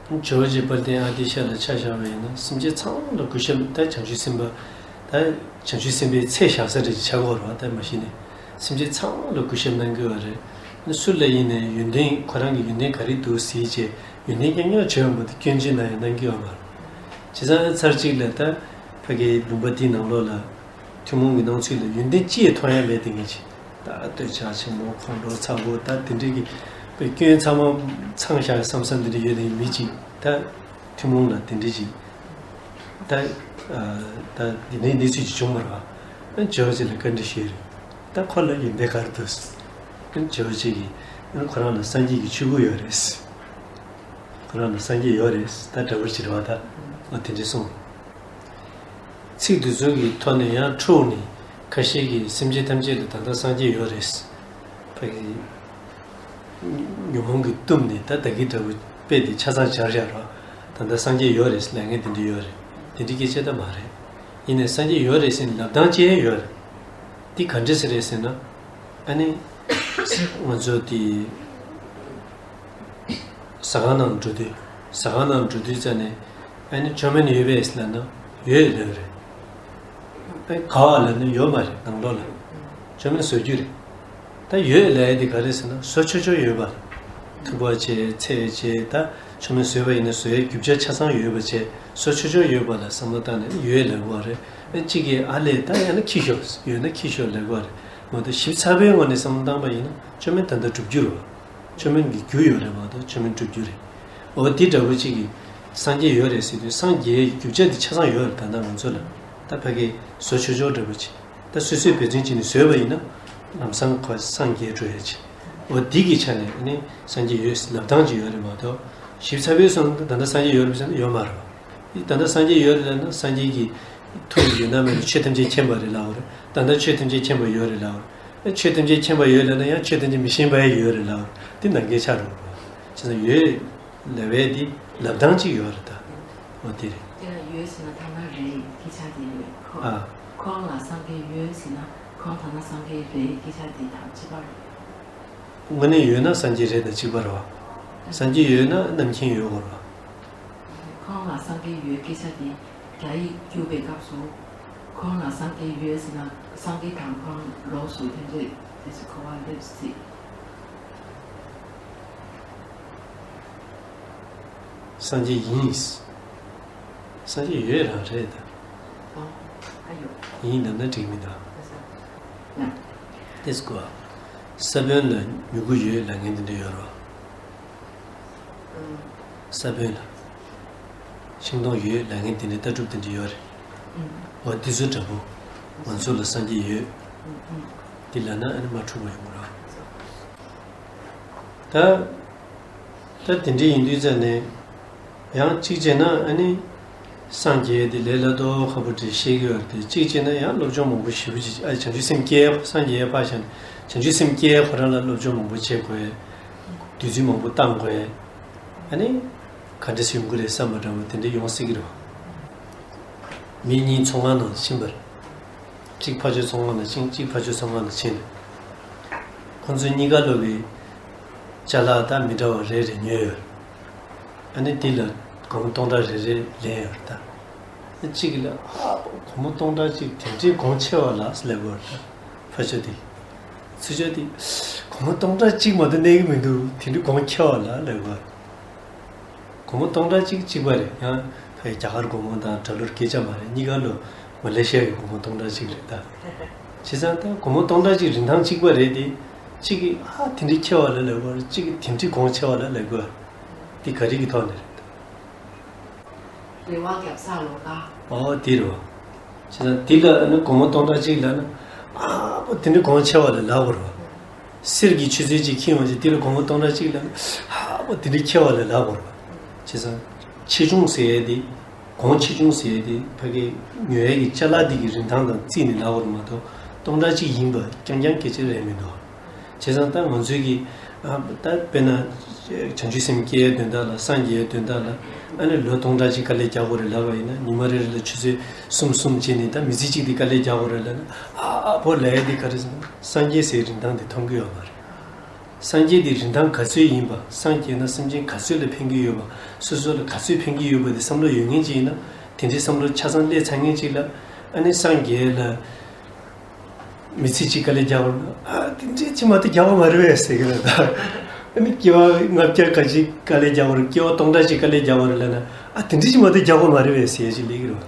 རེད། ཇོ་བོ་རྗེ་དཔལ་ལྡན་ཨ་ཏི་ཤ་ལ་ཆ་བཞག་པ་ཡིན་ན་སེམས་ཅན་ཚང་མ་ལ་གུས་ཞབས། ད་བྱང་ཆུབ་སེམས་དཔའ། ད་བྱང་ཆུབ་སེམས་དཔའི་ཚད་བཞག་ས་རེད་ཅེས་བྱ་དགོས་རེད་བ། ད་མ་གཞི་ནས་སེམས་ཅན་ཚང་མ་ལ་གུས་ཞབས་གནང་གི་ཡོད་རེད། སུ་ལ་ཡིན་ནའི་ཡོན་ཏན་ཁོ་རང་གི་ཡོན་ཏན་ག་རེ་འདུག་གཟིགས་བྱས་ཡོན་ཏན་རྐྱང་རྐྱང་བརྗོད་ཡོང་བ་དེ་སྐྱོན་བརྗོད་གནང་ཡང་གནང་གི་ཡོད་མ་རེད། བྱས་ཙང་ཚར་གཅིག་ལ་ད་ཕ་གིའི་ལུང་པ་འདིའི་ནང་ལོགས་ལ། ཐུན་མོང་གི་སྣང་ཚུལ་ལ་ཡོན་ཏན་ཅི་ཡང་མཐོང་ཡ་མེད་དེ་ངེས་ཅིག་ད་འདོད་ཆགས་ཆེན་པོ་ཁོང་ཁྲོ་ཚ་པོ་ད་དེ་འདྲའི་གི་དཔེ་སྐྱོན་ཚང་མ་ཚང་བཞག་བསམ་བསམ་དེ་འདྲ་ཡོད་དེ་མི་ཅིག་ད་ཐུན་མོང་ལ་དེ་འདྲའི་ཅིག་ད་ད་འདི་འདྲའི་གནས་ཚུལ་ཅིག་བྱུང་མ་རེད་བ། ཇོ་བོ་རྗེ་ལ་བཀའ་འདྲི་ཞུས་རེད། ད་ཁོ་ལ་ཡོན་ཏན་ག་རེ་འདུག་བྱེད་པ་ཅིག་གིས་ཁོ་རང་ལ་སངས་རྒྱས་ཀྱི་ཆོས་སྐུ་ཡོད་རེད། ཁོ་རང་ལ་སངས་རྒྱས་ཡོད་རེད། ད་འདྲ་པོ་ཅིག་རེད་བ། ད་འོ་དེ་འདྲ་གསུངས། ཚིག་འདི་ཚོ་གི་ཐོག་ནས་ཡང་འཁྲུགས་ནས་ཁ་ཤས་ཀྱིས་སེམས་ཅན་ཐམས་ཅད་ལ་ད་ལྟ་སངས་རྒྱས་ཡོད་རེད། ཕ་གི་ཉོན་མོངས་ཀྱིས་གཏུབས་ནས་ད་བདག་གི་འདྲ་པོ་དཔེ་དེ་ཆ་ཚང་སྦྱར་བཞག་རོགས། ད་ལྟ་སངས་རྒྱས་ཡོད་རེད་ལབ་མཁན་དེ་འདྲ་ཡོད་རེད། དེ་འདྲའི་སྐད་ཆ་ད་མ་རེད། ཡིན་ནའི་སངས་རྒྱས་ཡོད་རེད་ཟེར་ནས་ལབ་སྟངས་ཅིག་ཡོད་རེད། འདི་ག་འདྲ་ཟེར་རེད་ཟེར་ན། ཨ་ནི། ང་ཚོ་དེ། ཟ་ཁང་ནང་འགྲོ་དུས། ཟ་ཁང་ནང་འགྲོ་དུས་ཙ་ནས། ཨ་ནི་ཅོ་མེན་ཡོད་པས་ལབ་ན། ཡོད་ལབ་རེད། ཨ་ག་བ་ལབ་ན་ཡོད་མ་རེད་ནང་ལོགས་ལ། ཅོ་མེན་བཟོ་རྒྱུ་རེད། ད་ཡོད་ལབ་ཡ་དེ་ག་རེ་ཟེར་ན་བཟོ་ཆོག་ཆོག་ཡོད་པ། ཐུག་པ་བྱས་ཚལ་བྱས་ད་ཆོ་མེ་བཟོས་པ་ཡིན་ན་བཟོ་ཡའི་རྒྱུ་ཆ་ཆ་ཚང་ཡོད་པ་བྱས་བཟོ་ཆོག་ཆོག་ཡོད་པ་ལ་བསམ་བློ་བཏང་ནས་ཡོད་ལབ་དགོས་རེད། ཨ་གཅིག་གིས་ཨ་ལས་ད་ཡང་ན་ཁྱི་ཤོག་ཡོད་ན་ཁྱི་ཤོག་ལབ་དགོས་རེད་མ་གཏོགས་ཞིབ་ཚགས་པའི་ངོས་ནས་བསམ་བློ་བཏང་པ་ཡིན་ན་ཆོ་མེ་ད་ལྟ་འགྲུབ་རྒྱུ་རེད་བ། ཆོ་མེ་གི་རྒྱུ་ཡོད་རེད་མ་གཏོགས་ཆོ་མེ་འགྲུབ་རྒྱུ་རེད། འོ་དེ་འདྲ་བོ་གཅིག་གིས་སངས་རྒྱས་ཡོད་རེད་ཟེར་དུས་སངས་རྒྱས་རྒྱུ་ཆ་དེ་ཆ་ཚང་ཡོད་རེད་ད་ལྟ་ང་ཚོ་ལ། ད་ཕ་གི་བཟོ་ཆོག་ཆོག་འདྲ་པོ་ཅིག་ད་སོ་སོས་འབད་བརྩོན་བྱས་ནས་བཟོས་པ་ཡིན་ན། ལམ་སང་ཁོ་སངས་རྒྱས་འགྲོ་ཡ་ཅིག་འོ་འདི་གི་ཆ་ནས་ནི་སངས་རྒྱས་ཡོད་ལབ་སྟངས་ཅིག་ཡོད་རེད་མ་གཏོགས། ཞིབ་ཚགས་པོའི་སོང་ད་ལྟ་སངས་རྒྱས་ཡོད་རེད་ཟེར་ན་ཡོད་མ་རེད་བ། ད་ལྟ་སངས་རྒྱས་ཡོད་རེད་ལབ་ན་སངས་རྒྱས་ཀྱི་ཐུགས་ཡོད་ན་མེད་ན་ཆོས་ཐམས་ཅད་མཁྱེན་པ་རེད་ལབ་རེད། ད་ལྟ་ཆོས་ཐམས་ཅད་མཁྱེན་པ་ཡོད་རེད་ལབ་རེད། ཆོས་ཐམས་ཅད་མཁྱེན་པ་ཡོད་ལབ་ན་ཡང་ཆོས་ཐམས་ཅད་མཁྱེན་པ་ཡང་ཡོད་རེད་ལབ་རེད། འདི་ནང་འགལ་ཆགས་འགྲོ་གི་རེད། བྱས་ཙང་ཡོད་ལབ་པའི་འདི་ལབ་སྟངས་ཅིག་ཡོད་རེད་ད། འོ་དེ་རེད། དེ་ལ་ཡོད་ཟེར་ན་ཐ་ན་རེད་སྐད་ཆ་དེ་ཡོད་ཁོ། ཨ། ཁོང་ལ་སངས་རྒྱས་ཡོད་ཟེར་ན་ཁོང་ད་ན་སངས་རྒྱས་རེད་སྐད་ཆ་དེ་དང་གཅིག་པ་རེད། དངོས་གནས་ཡོད་ན་སངས་རྒྱས་རེད་དང་གཅིག་པ་རེད་བ། སངས་རྒྱས་ཡོད་ན་རྣམ་མཁྱེན་ཡོད་དགོས་རེད་བ། ཁོང་ལ་སངས་རྒྱས་ཡོད་སྐད་ཆ་དེ་རྒྱ་ཡིག་བསྒྱུར་བའི་སྐབས་སུ། ཁོང་ལ་སངས་རྒྱས་ཡོད་ཟེར་ན་སངས་རྒྱས་དང་ཁོང་ལོགས་སུ་དེ་འདྲས་དེ་ཚོ་གོ་བ་སླེབས་སྲིད། སངས་རྒྱས་ཡིན། སངས་རྒྱས་ཡོད་རང་རེད་ད། ཨོ། ཨ་ཡོ། ཡིན་ལབ་ན་འགྲིག་མི་འདུག་ཨ་ས། ཡ། ཏེས་ཀོ། ས་བོན་ལ་མྱུ་གུ་ཡོད་ལབ་མཁན་དེ་འདྲ་ཡོད་རེད་བ། ཨུམ། ས་བོན་ལ། ཤིང་སྡོང་ཡོད་ལབ་མཁན་དེ་འདྲའི་ལྟ་གྲུབ་དེ་འདྲ་ཡོད་རེད། ཨུམ། འོ་དེ་ཚོ་འདྲ་པོ། ང་ཚོ་ལ་སངས་རྒྱས་ཡོད། ཨུམ་ཨུམ། དེ་ལབ་ན་ཨ་ནི་མ་འཁྲུལ་བ་ཡོང་གི་རེད། ད། ད་དེ་འདྲ་ཡིན་དུས་ཙང་ནས། ཡང་གཅིག་བྱས་ན་ཨ་ནི། སངས་རྒྱས་དེ་ལས་སླ་དོ་ཁ་པོ་དེ་བཤད་ཀྱི་ཡོད་རེད་དེ་གཅིག་བྱས་ན་ཡང་སློབ་སྦྱོང་མང་པོ་ཞེ་པོ་ཅིག་ཨ་བྱང་ཆུབ་སེམས་སྐྱེ་སངས་རྒྱས་ཕར་བཞག་ནས་བྱང་ཆུབ་སེམས་སྐྱེ་ཁོ་རང་ལ་སློབ་སྦྱོང་མང་པོ་བྱེད་དགོས། དུས་ཚོད་མང་པོ་བཏང་དགོས། ཨ་ནི། ག་འདྲ་ཞིག་ཡོང་གི་རེད་བསམ་པ་འདྲ་བོ་དེ་འདྲ་ཡོང་སྲིད་ཀྱི་རེད་བ། མི་གཉིས་ཚོང་ཁང་ནང་ཕྱིན་པ་རེད། གཅིག་ཕར་ཕྱོགས་ཚོང་ཁང་ལ་ཕྱིན་གཅིག་ཕར་ཕྱོགས་ཚོང་ཁང་ལ་ཕྱིན། ཁོང་ཚོ་གཉིས་ཀ་ལོ་བའི་ཅ་ལག་ད་མི་འདྲ་བ་རེ་རེ་ཉོས་ཡོད། ཨ་ནི་དེ་ལ་སྒོར་མོ་སྟོང་ཕྲག་རེ་རེ་ལེན་ཡོད་རེད་ད། གཅིག་གིས་ལ་ཨ་སྒོར་མོ་སྟོང་ཕྲག་གཅིག་དེ་འདྲའི་གོང་ཆེ་བ་ལ་ལབ་ཡོད་རེད་ད། ཕར་ཕྱོགས་དེ། ཚུར་ཕྱོགས་དེ། སྒོར་མོ་སྟོང་ཕྲག་གཅིག་མ་གཏོགས་གནས་ཀྱི་མི་འདུག་དེ་འདྲའི་གོང་ཆེ་བ་ལ་ལབ་ཡོད་རེད། སྒོར་མོ་སྟོང་ཕྲག་གཅིག་གཅིག་པ་རེད་ཡང་ཕ་གི་རྒྱ་གར་སྒོར་མོ་དང་ཌོ་ལར་སྐད་ཆ་མ་རེད་གཉིས་ཀ་ལོ་མ་ལེ་ཤི་ཡ་གི་སྒོར་མོ་སྟོང་ཕྲག་གཅིག་རེད་ད། བྱས་ཙང་ད་སྒོར་མོ་སྟོང་ཕྲག་གཅིག་རིན་ཐང་གཅིག་པ་རེད་དེ། གཅིག་གིས་ཨ་དེ་འདྲའི་ཁྱད་པར་ལ་ལབ་དགོས་རེད་གཅིག་གིས་དེ་འདྲའི་གོང་ཆེ་བ་ལ་ལབ་དགོས། འདི་ག་རེ་གི་ཐོག་ནས་རེད་ད། རེ་བ་རྒྱབ་ས་ལོ་ད། ཨོ་དེ་རེད་བ། བྱས་ཙང་འདི་ལ་ནི་སྒོར་མོ་སྟོང་ཕྲག་གཅིག་ལ་ནི་ཨ་པོ་དེ་འདྲའི་གོང་ཆེ་བ་ལ་ལབ་དགོས་རེད་བ། གསེར་གྱི་ཆུ་ཚོད་ཅིག་འཁྱེར་ཡོང་ཅིག་དེ་ལ་སྒོར་མོ་སྟོང་ཕྲག་གཅིག་ལ་ཧ་པོ་དེ་འདྲའི་ཁྱད་པར་ལ་ལབ་དགོས་རེད། བྱས་ཙང་ཆེ་ཆུང་ཟེར་ཡས་དེ་གོང་ཆེ་ཆུང་ཟེར་ཡས་དེ་ཕ་གི་ཉོ་ཡས་ཀྱི་ཅ་ལག་འདི་གི་རིན་ཐང་དང་རྩིས་ནས་ལབ་དགོས་རེད་མ་གཏོགས་སྟོང་ཕྲག་གཅིག་ཡིན་པ་རྐྱང་རྐྱང་སྐད་ཆ་རེད་མི་འདུག་བྱས་ཙང་ད་ང་ཚོའི་གི་ཨ་ད་དཔེར་ན་བྱང་ཆུབ་སེམས་སྐྱེ་ཡས་དོན་དག་ལ་སངས་རྒྱས་ཡས་དོན་དག་ལ་ཨ་ནི་ལོ་སྟོང་ཕྲག་གཅིག་དཀའ་ལས་རྒྱག་དགོས་རེད་ལབ་པ་ཡིན་ན་ཉི་མ་རེ་རེ་ལ་ཆུ་ཚོད་གསུམ་གསུམ་བྱས་ནས་ད་མི་ཚེ་གཅིག་དེ་དཀའ་ལས་རྒྱག་དགོས་རེད་ལབ་ན་ཨ་ཨ་ཕོ་ལབ་ཡས་དེ་ག་རེ་ཟེར་ན་སངས་རྒྱས་ཟེར་རིན་ཐང་དེ་མཐོང་གི་ཡོད་མ་རེད། སངས་རྒྱས་དེ་རིན་ཐང་ག་ཚོད་ཡིན་པ་སངས་རྒྱས་ན་སེམས་ཅན་ག་ཚོད་ལ་ཕན་གྱི་ཡོད་པ་སོ་སོ་ལ་ག་ཚོད་ཕན་གྱི་ཡོད་པ་དེ་བསམ་བློ་ཡོད་མཁན་ཅིག་ཡིན་ན་དེ་འདྲའི་བསམ་བློ་ཆ་ཚང་སླེབས་ཚར་མཁན་ཅིག་ལ་ཨ་ནི་སངས་རྒྱས་ལ་མི་ཚེ་གཅིག་དཀའ་ལས་རྒྱག་པ་ན་ཨ་དེ་འདྲའི་ཅིག་མ་གཏོགས་རྒྱག་པ་མ་རེད་པས་ཟེར་གི་རེད་ད། ཨ་ནི་སྐྱེ་བ་ལྔ་བརྒྱ་ག་ཅིག་དཀའ་ལས་རྒྱག་པ་རེད་སྐྱེ་བ་སྟོང་ཕྲག་ཅིག་དཀའ་ལས་རྒྱག་པ་རེད་ལབ་ན་ཨ་དེ་འདྲའི་ཅིག་མ་གཏོགས་རྒྱག་པ་མ་རེད་པས་ཟེར་ཅིག་སླེབས་ཀྱི་རེད་བ།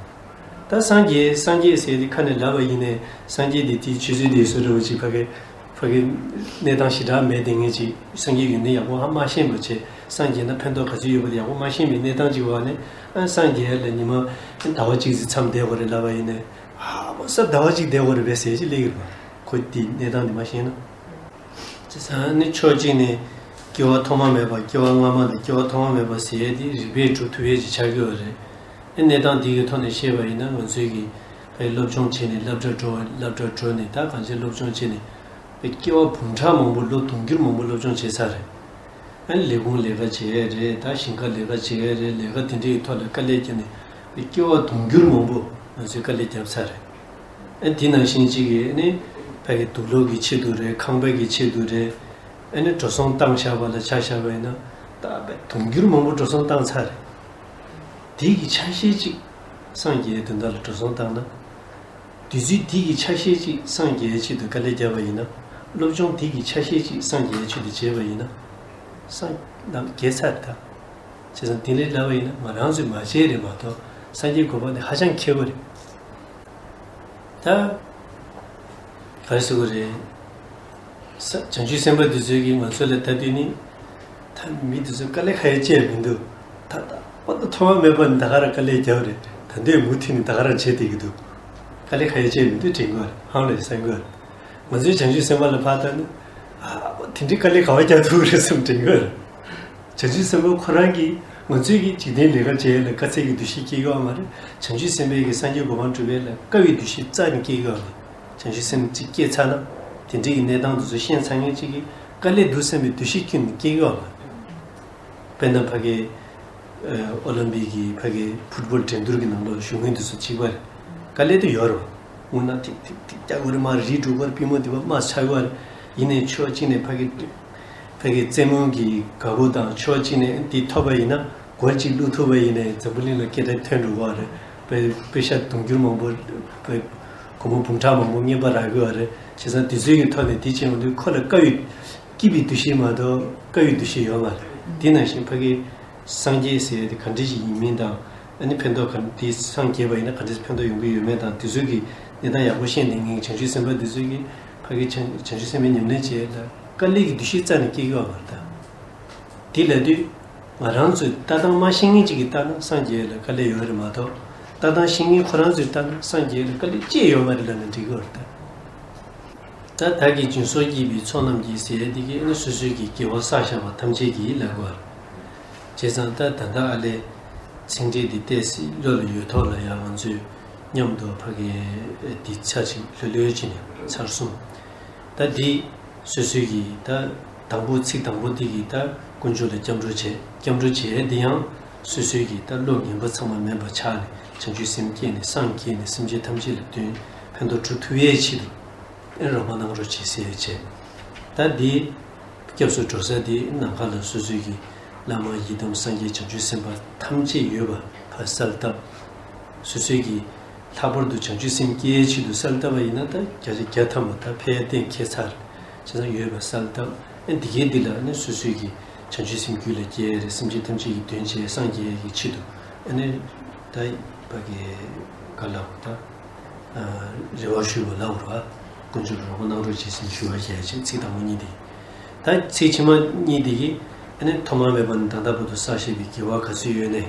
ད་སངས་རྒྱས་སངས་རྒྱས་ཟེར་ཏེ་ཁ་ནས་ལབ་པ་ཡིན་ནའི་སངས་རྒྱས་དེ་དེའི་ཆོས་ཚུལ་དེ་བཟོ་འདྲ་བོ་ཅིག་ཕ་གི་ཕ་གི་གནས་སྟངས་ཞེ་དྲག་མེད་དེ་ངེས་ཅིག་སངས་རྒྱས་ཡོན་ཏན་ཡག་པོ་ཧ་མ་ཤེས་པ་བྱས་སངས་རྒྱས་ན་ཕན་ཐོགས་ག་ཚོད་ཡོད་པ་དེ་ཡག་པོ་མ་ཤེས་པའི་གནས་སྟངས་ཅིག་བ་ནས་ཨ་སངས་རྒྱས་ལ་ཉི་མ་ཟླ་བ་གཅིག་ཙམ་མཚམས་བསྡད་དགོས་རེད་ལབ་པ་ཡིན་ནའི་ཧ་པོ་ས་ཟླ་བ་གཅིག་བསྡད་དགོས་རེད་པས་ཟེར་ཅིག་སླེབས་ཀྱི་རེད་པ་ཁོ་དེ་གནས་སྟངས་དེ་མ་ཤེས་ན། བྱས་ཙང་ནི་ཕྱོགས་གཅིག་ནས་སྐྱེ་བ་ཐོག་མ་མེད་པ། སྐྱེ་བ་སྔ་མ་དང་སྐྱེ་བ་ཐོག་མ་མེད་པ་ཟེར་ཡས་དེ་རིགས་པས་སྒྲུབ་ཐུབ་ཡས་ཅིག་ཆགས་ཀྱི་ཡོད་རེད། ཨེ་གནས་སྟངས་འདི་གི་ཐོག་ནས་བཤད་པ་ཡིན་ན། ང་ཚོའི་གི་ཕ་གི་སློབ་སྦྱོང་བྱས་ནས། སློབ་གྲྭ་འགྲོ་བ། སློབ་གྲྭ་འགྲོ་ནས་ད་གང་ཅི་སློབ་སྦྱོང་བྱས་ནས། ཕ་གི་སྐྱེ་བ་འབུམ་ཕྲག་མང་པོ། ལོ་དུང་ཕྱུར་མང་པོ་སློབ་སྦྱོང་བྱས་ཚར་རེད། ཨ་ནི་ལས་ཁུངས་ལས་ཀ་བྱེད་ཡས་རེད། ད་ཞིང་ཁ་ལས་ཀ་བྱེད་ཡས་རེད། ལས་ཀ་དེ་འདྲའི་ཐོག་ལ་དཀའ་ལས་བརྒྱབ་ནས། ཕ་གི་སྐྱེ་བ་དུང་ཕྱུར་མང་པོ་ང་ཚོས་དཀའ་ལས་བརྒྱབ་ཚར་རེད། ཨ་ནི་དེ་ནང་བཞིན་གཅིག་གིས་ཨ་ནི་ཕ་གི་དུག་ལོག་གི་ཆེད་དུ་རེད། ཁང་པའི་གི་ཆེད་དུ་རེད། ཨ་ནི་འགྲོ་སོང་བཏང་བཞག་པ་ལ་ཆ་བཞག་པ་ཡིན་ན། ད་ཕ་གི་དུང་ཕྱུར་མང་པོ་འགྲོ་སོང་བཏང་ཚར་རེད། དེ་གི་ཆ་ཤས་གཅིག་སངས་རྒྱས་དོན་དག་ལ་འགྲོ་སོང་བཏང་ན། དུས་ཚོད་དེ་གི་ཆ་ཤས་གཅིག་སངས་རྒྱས་ཆེད་དུ་དཀའ་ལས་བརྒྱབ་པ་ཡིན་ན། སློབ་སྦྱོང་དེ་གི་ཆ་ཤས་གཅིག་སངས་རྒྱས་ཆེད་དུ་བྱས་པ་ཡིན་ན། སངས་རྒྱས་ཚར་ད། བྱས་ཙང་དེ་ལས་སླ་བ་ཡིན་ན་ང་རང་ཚོས་མ་བྱས་རེད་མ་གཏོགས། སངས་རྒྱས་གོ་འཕང་དེ་ཧ་ཅང་ཁེ་པོ་རེད། ད་ག་རེ་ཟེར་དགོས་རེད། ས། བྱང་ཆུབ་སེམས་དཔའ་འདི་ཚོས་ཀྱིས་ང་ཚོ་ལ་ད་དུས་ནི། ད་མི་འདི་ཚོ་དཀའ་ལས་ཁ་ཡ་བྱས་མི་འདུག་ད་ད་པ་ད་ཐོག་མ་མེད་པ་ནས་ད་ག་རང་དཀའ་ལས་བརྒྱབ་རེད། ད་འདོད་མུ་མཐུད་ནས་ད་ག་རང་བྱེད་བསྡད་ཀྱི་འདུག་དཀའ་ལས་ཁ་ཡ་བྱས་མི་འདུག་དྲན་གྱི་ཡོད་རེད། ཧང་ལས་སང་གི་ཡོད་རེད། ང་ཚོའི་བྱང་ཆུབ་སེམས་དཔའ་ལ་ཕར་ལྟ་ན། ཨ་དེ་འདྲའི་དཀའ་ལས་ག་བ་བརྒྱབ་ཐུབ་རེད་བསམ་དྲན་གྱི་ཡོད་རེད། བྱང་ཆུབ་སེམས་དཔའ་ཁོ་རང་གིས། ང་ཚོའི་གི་འཇིག་རྟེན་ལས་ཀ་བྱེད་ཡས་ལ་དཀའ་ཚེགས་ཀྱི་འདུ་ཤེས་སྐྱེ་གི་ཡོད་མ་རེད། བྱང་ཆུབ་སེམས་དཔའི་གི་སངས་རྒྱས་གོ་འཕང་སྒྲུབ་ཡས་ལ་དཀའ་བའི་འདུ་ཤེས་རྩ་ནས་སྐྱེ་གི་ཡོད་མ་རེད། བྱང་ཆུབ་སེམས་གཅིག་སྐྱེས་ཚར་ན། དེ་འདྲའི་གི་གནས་སྟངས་དེ་ཚོ་ཤེས་ཚར་མཁན་གཅིག་གིས་དཀའ་ལས་འདུག་བསམ་པའི་འདུ་ཤེས་ཁྱོན་ནས་སྐྱེ་གི་ཡོད་མ་རེད། དཔེར་ན་ཕ་གི་ཨོ་ལིམ་པིག་གི་ཕ་གི་ཕུཊ་བོལ་འགྲན་བསྡུར་གྱི་ནང་ལོགས་ལ་ཞུགས་མཁན་དེ་ཚོ་གཅིག་པ་རེད། དཀའ་ལས་དེ་ཡོད་རེད་བ། སྔོན་ན་ཐིག་ཐིག་ཐིག་རྒྱག་དགོས་རེད། མར་རིལ་འགྲོ་གི་རེད། པུས་མོ་དེ་བ་དམར་ཆགས་ཀྱི་རེད། ཡིན་ནའི་ཕྱོགས་གཅིག་ནས་ཕ་གི་ཕ་གི་རྩེད་མོ་གི་དགའ་པོ་དང་། ཕྱོགས་གཅིག་ནས་འདི་ཐོབ་པ་ཡིན་ན་གོལ་གཅིག་བླུག་ཐུབ་པ་ཡིན་ནའི་འཛམ་བུ་གླིང་ལ་སྐད་གྲགས་ཐོན་འགྲོ་གི་རེད། པེ་པེ་ཤ་དུང་ཕྱུར་མང་པོ། པེ་སྒོར་མོ་འབུམ་ཕྲག་མང་པོ་རྔན་པ་རག་གི་རེད། བྱས་ཙང་དེ་ཚོའི་གི་ཐོག་ནས་དེ་བྱས་ཡོང་དུས་ཁོ་ལ་དཀའ་བའི། སྐྱིད་པའི་འདུ་ཤེས་མ་གཏོགས་དཀའ་བའི་འདུ་ཤེས་ཡོད་མ་རེད། དེ་ནང་བཞིན་ཕ་གི་སངས་རྒྱས་ཟེར་ཡས་དེ་ག་འདྲ་ཞིག་ཡིན་མིན་དང་། ཨ་ནི་ཕན་ཐོགས་ག་འདི་སངས་རྒྱས་པ་ཡིན་ན་ག་འདྲ་ཕན་ཐོགས་ཡོང་གི་ཡོད་མེད་དང་། དེ་ཚོའི་གི་གནས་སྟངས་ཡག་པོ་ཤེས་ནས། ངས་བྱང་ཆུབ་སེམས་དཔའ་འདི་ཚོའི་གི་ཕ་གི་བྱང་བྱང་ཆུབ་སེམས་དཔའི་ཉམས་ལེན་བྱེད་ཡས་ལ་དཀའ་ལས་ཀྱི་འདུ་ཤེས་རྩ་ནས་སྐྱེ་གི་ཡོད་མ་རེད་ད། དེ་ལབ་དུས་ང་རང་ཚོས་ལྟ་སྟངས་མ་ཤེས་མཁན་གཅིག་གིས་ལྟ་ན་སངས་རྒྱས་ལ་དཀའ་ལས་ཡོད་རེད་མ་གཏོགས། ལྟ་སྟངས་ཤེས་མཁན་ཁོ་རང་ཚོས་ལྟ་ན་སངས་རྒྱས་ལ་དཀའ་ལས་ཅི་ཡང་ཡོད་མ་རེད་ལབ་ན་འགྲིག་གི་རེད་ད། ད་བདག་གིས་སྦྱིན་སོགས་བགྱིས་པའི་ཚོགས་རྣམས་ཀྱིས་ཟེར་ཡས་དེ་གིས་ནི་སོ་སོའི་གི་དགེ་བ་བསགས་བཞག་པ་ཐམས་ཅད་ཀྱིས་ལབ་དགོས་རེད། བྱས་ཙང་ད་ད་ལྟ་ཨ་ལས་ཚིག་འགྲེལ་འདི་བལྟས་སྲིད། བློ་ལ་ཡོད་ཐོག་ལ་ཡང་ང་ཚོས་མཉམ་དུ་ཕ་གི་འདི་ཚར་གཅིག་ལྷོད་ལྷོད་བྱས་ནས་ཚར་གསུམ། ད་འདི་སོ་སོའི་གི་ད་དང་པོ། ཚིག་དང་པོ་འདི་གིས་ད་དཀོན་མཆོག་ལ་སྐྱབས་འགྲོ་བྱས། སྐྱབས་འགྲོ་བྱས་འདི་ཡང་སོ་སོའི་གི་ད་བློ་ངན་པ་ཚང་མ་མེད་པ་ཆགས་ནས་བྱང་ཆུབ་སེམས་སྐྱེས་ནས་སངས་རྒྱས་ནས་སེམས་ཅན་ཐམས་ཅད་ལ་དོན་ཕན་ཐོགས་སྒྲུབ་ཐུབ་ཡས་ཆེད་དུ། ཨེ་རོགས་པ་གནང་རོགས་བྱེད་ཟེར་བྱས། ད་འདི་སྐྱབས་སུ་འགྲོ་ས་འདི་ནམ་མཁའ་ལ་སོ་སོའི་གི་བླ་མ་ཡི་དམ་སངས་རྒྱས་བྱང་ཆུབ་སེམས་དཔའ་ཐམས་ཅད་ཡོད་པ་ཕར་གསལ་བཏབ། སོ་སོའི་གི་ལྷག་པར་དུ་བྱང་ཆུབ་སེམས་སྐྱེ་ཡའི་ཆེད་དུ་གསལ་བཏབ་པ་ཡིན་ན། ད་བརྒྱ་ཆ་བརྒྱ་ཐམ་པ་ད་ཕལ་གཏན་འཁེལ་ཚར། བྱས་ཙང་ཡོད་པ་གསལ་བཏབ། ཨེ་འདི་གའི་འདི་ལ་ནི་སོ་སོའི་གི་བྱང་ཆུབ་སེམས་རྒྱུད་ལ་སྐྱེ་ཡ་རེད། སེམས་ཅན་ཐམས་ཅད་ཀྱི་དོན་བྱས་སངས་རྒྱས་ཀྱི་ཆེད་དུ། ཨ་ནི་ད་ཕ་གི་ག་ལབ་དགོས་ད། རེ་བ་ཞུས་པ་ལབ་དགོས་རེད་བ། དཀོན་མཆོག་ལ་རོགས་པ་གནང་རོགས་བྱེད་ཟེར་ཞུ་བ་བྱས་བྱས། ཚིག་དང་པོ་གཉིས་དེ། ད་ཚིག་ཕྱི་མ་གཉིས་དེ་གིས་ཨ་ནི་ཐོག་མ་མེད་པ་ནས་ད་ལྟ་བར་དུ་བསགས་བཞག་པའི་དགེ་བ་ག་ཚོད་ཡོད་ནའི།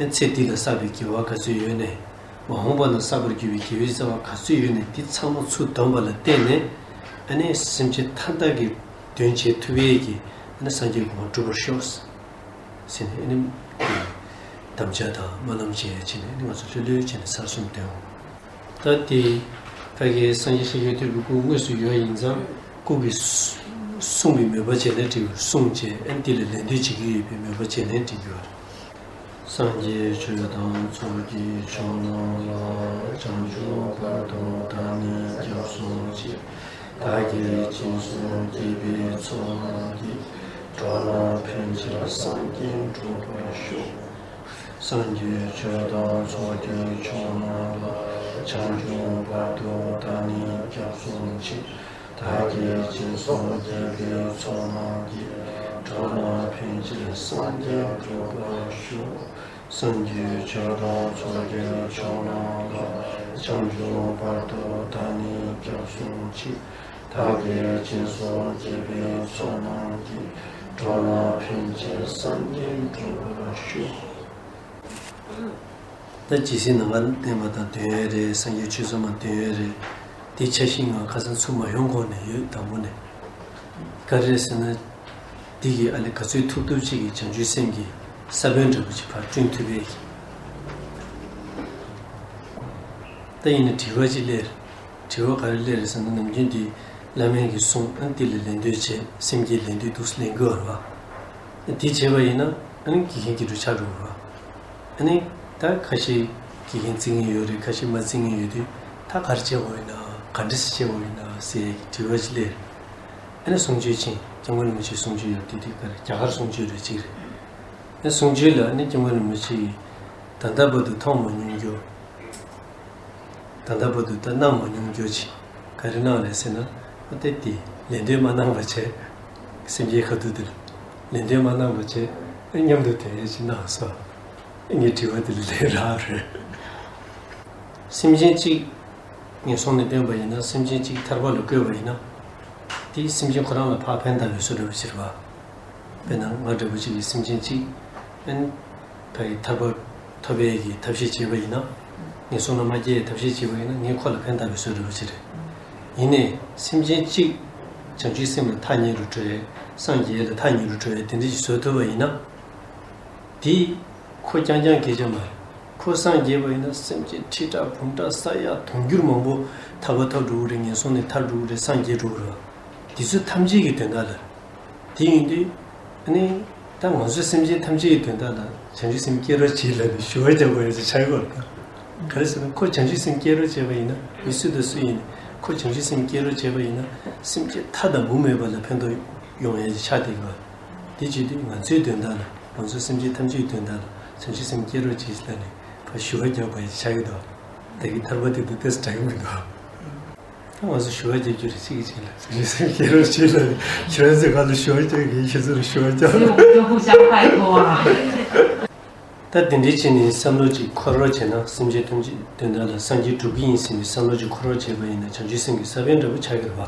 ཨ་ཚེ་འདི་ལ་བསགས་པའི་དགེ་བ་ག་ཚོད་ཡོད་ནའི། མ་འོངས་པ་ན་བསགས་པར་འགྱུར་བའི་དགེ་བའི་རྩ་བ་ག་ཚོད་ཡོད་ནའི་དེ་ཚང་མ་ཚུར་བསྡོམས་པ་ལ་བརྟེན་ནས། ཨ་ནི་སེམས་ཅན་མཐའ་དག་གི་དོན་བྱེད་ཐུབ་ཡས་ཀྱི་ཨ་ནི་སངས་རྒྱས་གོ་འཕང་འགྲུབ་པར་ཤོག་ཟེར་ནས། ཨ་ནི་དམ་བཅའ་དང་སྨོན་ལམ་བྱས་བྱས་ནས། ཨ་ནི་ང་ཚོ་ལྷོད་ལྷོད་བྱས་ནས་ཚར་གསུམ་འདོན་འོང་། ད་དེ་ཕ་གི་སངས་རྒྱས་ཤཱཀྱ་ཐུབ་པའི་སྐུ་དངོས་སུ་ཡོད་ཡིན་ཙང་། སྐུ་གི་གསུང་བའི་མོས་པ་བྱས་ནས་འགྲིག་གི་རེད། གསུང་བྱས། ཨ་ནི་དེ་ལ་ལན་འདེབས་བྱེད་ཀྱི་ཡོད་པའི་མོས་པ་བྱས་ནས་འགྲིག་གི་ཡོད་རེད། སངས་རྒྱས་ཆོས་དང་ཚོགས་ཀྱི་མཆོག་རྣམས་ལ། བྱང་ཆུབ་བར་དུ་བདག་ནི་སྐྱབས་སུ་མཆི། བདག་གིས་སྦྱིན་སོགས་བགྱིས་པའི་ཚོགས་རྣམས་ཀྱིས། འགྲོ་རྣམས་ཕན་ཕྱིར་སངས་རྒྱས་འགྲུབ་པར་ཤོག། སངས་རྒྱས་ཆོས་དང་ཚོགས་ཀྱི་མཆོག་རྣམས་ལ། བྱང་ཆུབ་བར་དུ་བདག་ནི་སྐྱབས་སུ་མཆི། བདག་གིས་སྦྱིན་སོགས་བགྱིས་པའི་ཚོགས་རྣམས་ཀྱིས། འགྲོ་རྣམས་ཕན་ཕྱིར་སངས་རྒྱས་འགྲུབ་པར་ཤོག། སངས་རྒྱས་ཆོས་དང་ཚོགས་ཀྱི་མཆོག་རྣམས་ལ། བྱང་ཆུབ་བར་དུ་བདག་ནི་སྐྱབས་སུ་མཆི། བདག་གིས་སྦྱིན་སོགས་བགྱིས་པའི་ཚོགས་རྣམས་ཀྱིས། འགྲོ་རྣམས་ཕན་ཕྱིར་སངས་རྒྱས་འགྲུབ་པར་ཤོག། ད་ཇི་སྲིད་ནམ་མཁའ་བསྟན་པ་དང་འདོན་ཡས་རེད། སངས་རྒྱས་ཆོས་ཚོགས་མ་འདོན་ཡས་རེད། དེ་ཆ་ཤས་ལྔ་ཁ་སང་ཚུར་མ་ཡོང་གོང་ནས་ཡོད། དང་པོ་ནས། ག་རེ་རེད་ཟེར་ན། འདི་གི་ཨ་ལས་ག་ཚོད་ཐུབ་ཐུབ་ཅིག་གིས་བྱང་ཆུབ་སེམས་ཀྱི་ས་བོན་འདྲ་པོ་ཅིག་ཕར་བསྐྲུན་ཐུབ་པའི་གི། ད་ཡིན་ན་དྲི་བ་ཅིག་སླེབས། དྲི་བ་ག་རེ་སླེབས་རེད་ཟེར་ན། ནམ་རྒྱུན་འདི་བླ་མའི་གི་གསུང་ཨ་འདི་ལ་ལད་ཟློས་བྱས། སེམས་བསྐྱེད་ལད་ཟློས་འདུག་སེ་ལེན་དགོས་རེད་པ། འདི་བྱས་པ་ཡིན་ན་ཨ་ནི་དགེ་རྒན་གྱི་འགྲོ་ཆགས་འགྲོ་གི་རེད་པ། ཨ་ནི་ད་ཁ་ཤས་དགེ་རྒན་བརྩི་མཁན་ཡོད་རེད། ཁ་ཤས་མ་བརྩི་མཁན་ཡོད་དུས། ད་ག་རེ་བྱེད་དགོས་ཡིན་ན། ག་འདྲ་སེ་བྱེད་དགོས་ཡིན་ན་ཟེར་དྲི་བ་ཅིག་སླེབས། ཨ་ནི་གསུང་ཆོས་ཕྱིན། སྐྱབས་མགོན་རིན་པོ་ཆེའི་གསུང་ཆོས་ཡོད་དེ། དེ་ག་རེ་རྒྱ་གར་གསུང་ཆོས་རེད་ཅིག་རེད། ཨ་ནི་གསུང་ཆོས་ལ་ཨ་ནི་སྐྱབས་མགོན་རིན་པོ་ཆེ་གིས་ད་ལྟ་བར་དུ་མཐོང་མ་མྱོང་རྒྱུ། ད་ལྟ་བར་དུ་ད་གནང་མ་མྱོང་རྒྱུ་ཅིག་ག་རེ་གནང་རེད་ཟེར་ན། ཨ་ཏེ་དེ་ལད་ཟློས་མ་གནང་བ་བྱས། སེམས་བསྐྱེད་ཁ་ཐུག་དེ་ལ་ལད་ཟློས་མ་གནང་བ་བྱས། ཨ་མཉམ་དུ་དེ་ཅིག་གནང་སོང་། ངའི་དྲི་བ་དེ་ལ་ལན་རག་རེད། སེམས་ཅན་གཅིག་ངན་སོང་ནས་བཏོན་པ་ཡིན་ན། སེམས་ཅན་གཅིག་ཐར་པ་ལ་བཀོད་པ་ཡིན་ན། དེ་སེམས་ཅན་ཁོ་རང་ལ་ཕར་ཕན་བཏགས་པའི་བཟོ་འདྲ་པོ་ཅིག་རེད་པ། དཔེར་ན་ང་འདྲ་པོ་ཅིག་གིས་སེམས་ཅན་གཅིག་ཨ་ནི་ཕ་གི་ཐར་པ་ཐོབ་པའི་གི་ཐབས་ཤེས་བྱས་པ་ཡིན་ན། ངན་སོང་ལ་མ་སྐྱེ་བའི་ཐབས་ཤེས་བྱས་པ་ཡིན་ན། ངས་ཁོ་ལ་ཕན་བཏགས་པའི་བཟོ་འདྲ་པོ་ཅིག་རེད། ཡིན་ནའི་སེམས་ཅན་གཅིག་བྱང་ཆུབ་སེམས་ལ་ཐག་ཉེ་རུ་འགྲོ་ཡས། སངས་རྒྱས་ལ་ཐག་ཉེ་རུ་འགྲོ་ཡས་དེ་འདྲ་ཞིག་བཟོ་ཐུབ་པ་ཡིན་ན། དེ་ཁོ་རྐྱང་རྐྱང་གིས་ཀྱང་མ་རེད། ཁོ་སངས་རྒྱས་པ་ཡིན་ན་སེམས་ཅན་ཁྲི་ཕྲག་འབུམ་ཕྲག་ས་ཡ་དུང་ཕྱུར་མང་པོ་ཐར་པ་ཐོབ་འགྲོ་གི་རེད། ངན་སོང་ནས་ཐར་འགྲོ་གི་རེད། སངས་རྒྱས་འགྲོ་གི་རེད། དེ་ཚོ་ཐམས་ཅད་ཀྱི་དོན་དག་ལ། དེ་ཡིན་དུས་ཨ་ནི་ད་ང་ཚོ་སེམས་ཅན་ཐམས་ཅད་ཀྱི་དོན་དག་ལ་བྱང་ཆུབ་སེམས་བསྐྱེད་རོགས་གྱིས་ལབ་ནས་ཞུ་བ་རྒྱག་དགོས་ཡ་ཅིག་ཆགས་ཀྱི་ཡོད་རེད། ག་རེ་ཟེར་ན། ཁོ་བྱང་ཆུབ་སེམས་བསྐྱེད་རོགས་བྱས་པ་ཡིན་ན། མི་སུ་དང་སུ་ཡིན་ནའི་ཁོ་བྱང་ཆུབ་སེམས་བསྐྱེད་རོགས་བྱས་པ་ཡིན་ན། སེམས་ཅན་མཐའ་དང་མུ་མེད་པ་ལ་ཕན་ཐོགས་ཡོང་ཡ་ཅིག་ཆགས་བསྡད་ཀྱི་ཡོད་རེད། དེ་བྱེད་དུས་ང་ཚོའི་དོན་དག་ལ། ང་ཚོ་སེམས་ཅན་ཐམས་ཅད་ཀྱི་དོན་དག་ལ་བྱང་ཆུབ་སེམས་བསྐྱེད་རོགས་གྱིས་ལབ་ནས་ཕར་ཞུ་བ་རྒྱག་པ་ཡ་ཅིག་ཆགས་ཀྱི་འདུག་ད་གིན་ཐར་པ་དེ་འདུག་ཏོག་ཙམ་དྲག་གི་མི་འདུག་ད་ང་ཚོ་ཞུ་བ་རྒྱག་རྒྱུ་རེད། གཅིག་གིས་གཅིག་ལ་བྱང་ཆུབ་སེམས་བསྐྱེད་རོགས་གྱིས་ལབ་ནས། ཁྱེད་རང་ཚོའི་སྒང་ལ་ཞུ་བ་རྒྱག་གི། ཁྱེད་ཚོ་ལ་ཞུ་བ་རྒྱག་ཟེར་ཡོང་། ཀྱོག་པོ་ཤར་ཁ་ཡི་གོ་བ། ད་དེ་འདྲའི་བྱས་ནས་བསམ་བློ་ཅིག་འཁོར་རོགས་བྱས་ན། སེམས་ཅན་ཐམས་ཅད་དོན་དག་ལ་སངས་རྒྱས་འགྲུབ་ཀྱི་ཡིན་ཟེར་ནས་བསམ་བློ་ཅིག་འཁོར་རོགས་བྱས་པ་ཡིན་ན། བྱང་ཆུབ་སེམས་ཀྱི་ས་བོན་འདྲ་པོ་ཆགས་ཀྱི་རེད་པ།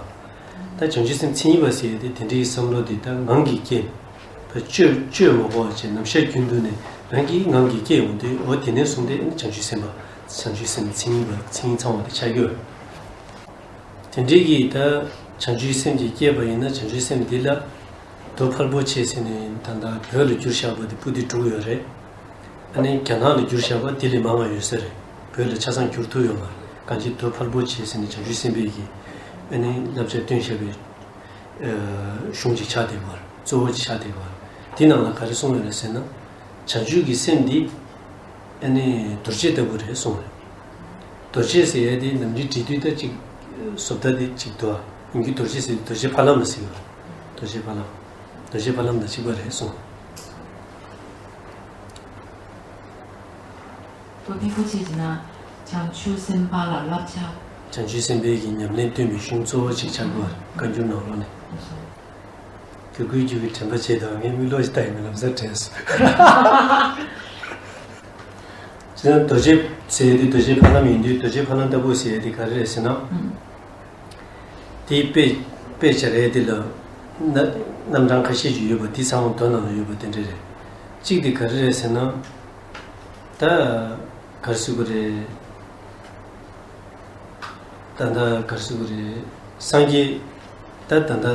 ད་བྱང་ཆུབ་སེམས་མཚན་ཉིད་པ་ཟེར་ཡས་དེ་དེ་འདྲའི་བསམ་བློ་དེ་ད་ངང་གིས་སྐྱེ། ད་བཅོས་བཅོས་མ་དགོས་པ་བྱས། ནམ་ཞག་རྒྱུན་དུ་ནས་རང་གི་ངང་གིས་སྐྱེ་ཡོང་དུས། འོ་དེ་ནས་བཟུང་སྟེ་བྱང་ཆུབ་སེམས་པ། བྱང་ཆུབ་སེམས་མཚན་ཉིད་པ། མཚན་ཉིད་ཚང་བ་དེ་ཆགས་ཀྱི་ཡོད། དེ་འདྲའི་གི་ད་བྱང་ཆུབ་སེམས་ཀྱིས་བསྐྱེད་པ་ཡིན་ན། བྱང་ཆུབ་སེམས་འདི་ལ་རྡོ་ཕལ་པོ་ཆེ་ཟེར་ནས་ད་ལྟ་བོད་ལ་བསྒྱུར་བཞག་པ་དེ་པོ་ཏི་དྲུག་ཡོད་རེད། ཨ་ནི་རྒྱ་ནག་ལ་བསྒྱུར་བཞག་པ་དེ་ལས་མང་བ་ཡོད་ས་རེད། བོད་ལ་ཆ་ཚང་བསྒྱུར་ཐུབ་ཡོད་མ་རེད། གང་ཅི་རྡོ་ཕལ་པོ་ཆེ་ཟེར་ནས་བྱང་ཆུབ་སེམས་དཔའི་གི་ཨ་ནི་བསླབ་བྱ་བཏོན་བཞག་པའི་ཨ་གཞུང་ཅིག་ཆགས་བསྡད་ཡོད་མ་རེད། གཙོ་བོ་ཅིག་ཆགས་བསྡད་ཡོད་མ་རེད། དེ་ནང་ལ་ག་རེ་གསུངས་ཡོད་རེད་ཟེར་ན། བྱང་ཆུབ་ཀྱི་སེམས་འདི་ཨ་ནི་རྡོ་རྗེ་ལྟ་བུ་རེད་གསུངས་རེད། རྡོ་རྗེ་ཟེར་ཡས་དེ་ནམ་རྒྱུན་བྲིས་དུས་ད་ཅིག་བཟོ་ལྟ་དེ་ཅིག་འདུག་ཨ། ཡིན་གྱི་རྡོ་རྗེ་ཟེར་དུས་རྡོ་རྗེ་ཕ་ལམ་ལ་ཟེར་གྱི་རེད། རྡོ་རྗེ་ཕ་ལམ། རྡོ་རྗེ་ཕ་ལམ་དང་གཅིག་པ་རེད་གསུངས། ད་དེ་ཁོ་ཆེ་ཅི་ན་བྱང་ཆུབ་སེམས་དཔའ་ལ་བསླབ་བྱ། བྱང་ཆུབ་སེམས་དཔའི་གི་ཉམས་ལེན་སྟོན་པའི་གཞུང་གཙོ་བོ་ཅིག་ཆགས་དགོས་པར་བཀའ་འགྱུར་ནང་ལོགས་ནས། རྒྱུ་རྐུན་རྒྱུ་གི་དྲན་པ་བྱེད་དང་། ངས་མིག་ལོག་ཅིག་ལྟ་ཡིན་མིན་ལམ་སང་དྲན་སོང་། བྱས་ཙང་རྡོ་རྗེ་ཟེར་ཡས་དེ་རྡོ་རྗེ་ཕ་ལམ་ཡིན་དུས། རྡོ་རྗེ་ཕ་ལམ་ལྟ་བུ་ཟེར་ཡས་དེ་ག་རེ་རེད་ཟེར་ན། དེའི་དཔེ་དཔེ་སྦྱར་ཡས་དེ་ལ་རྣ་རྣམ་གྲངས་ཁ་ཤས་ཅིག་ཡོད་པ། དེ་ཚང་མ་མདོ་ནང་ལ་ཡོད་པ་དེ་འདྲ་རེད། གཅིག་དེ་ག་རེ་རེད་ཟེར་ན། ད་ག་རེ་ཟེར་དགོས་རེད། ད་ལྟ་ག་རེ་ཟེར་དགོས་རེད། སངས་རྒྱས་ད་ད་ལྟ་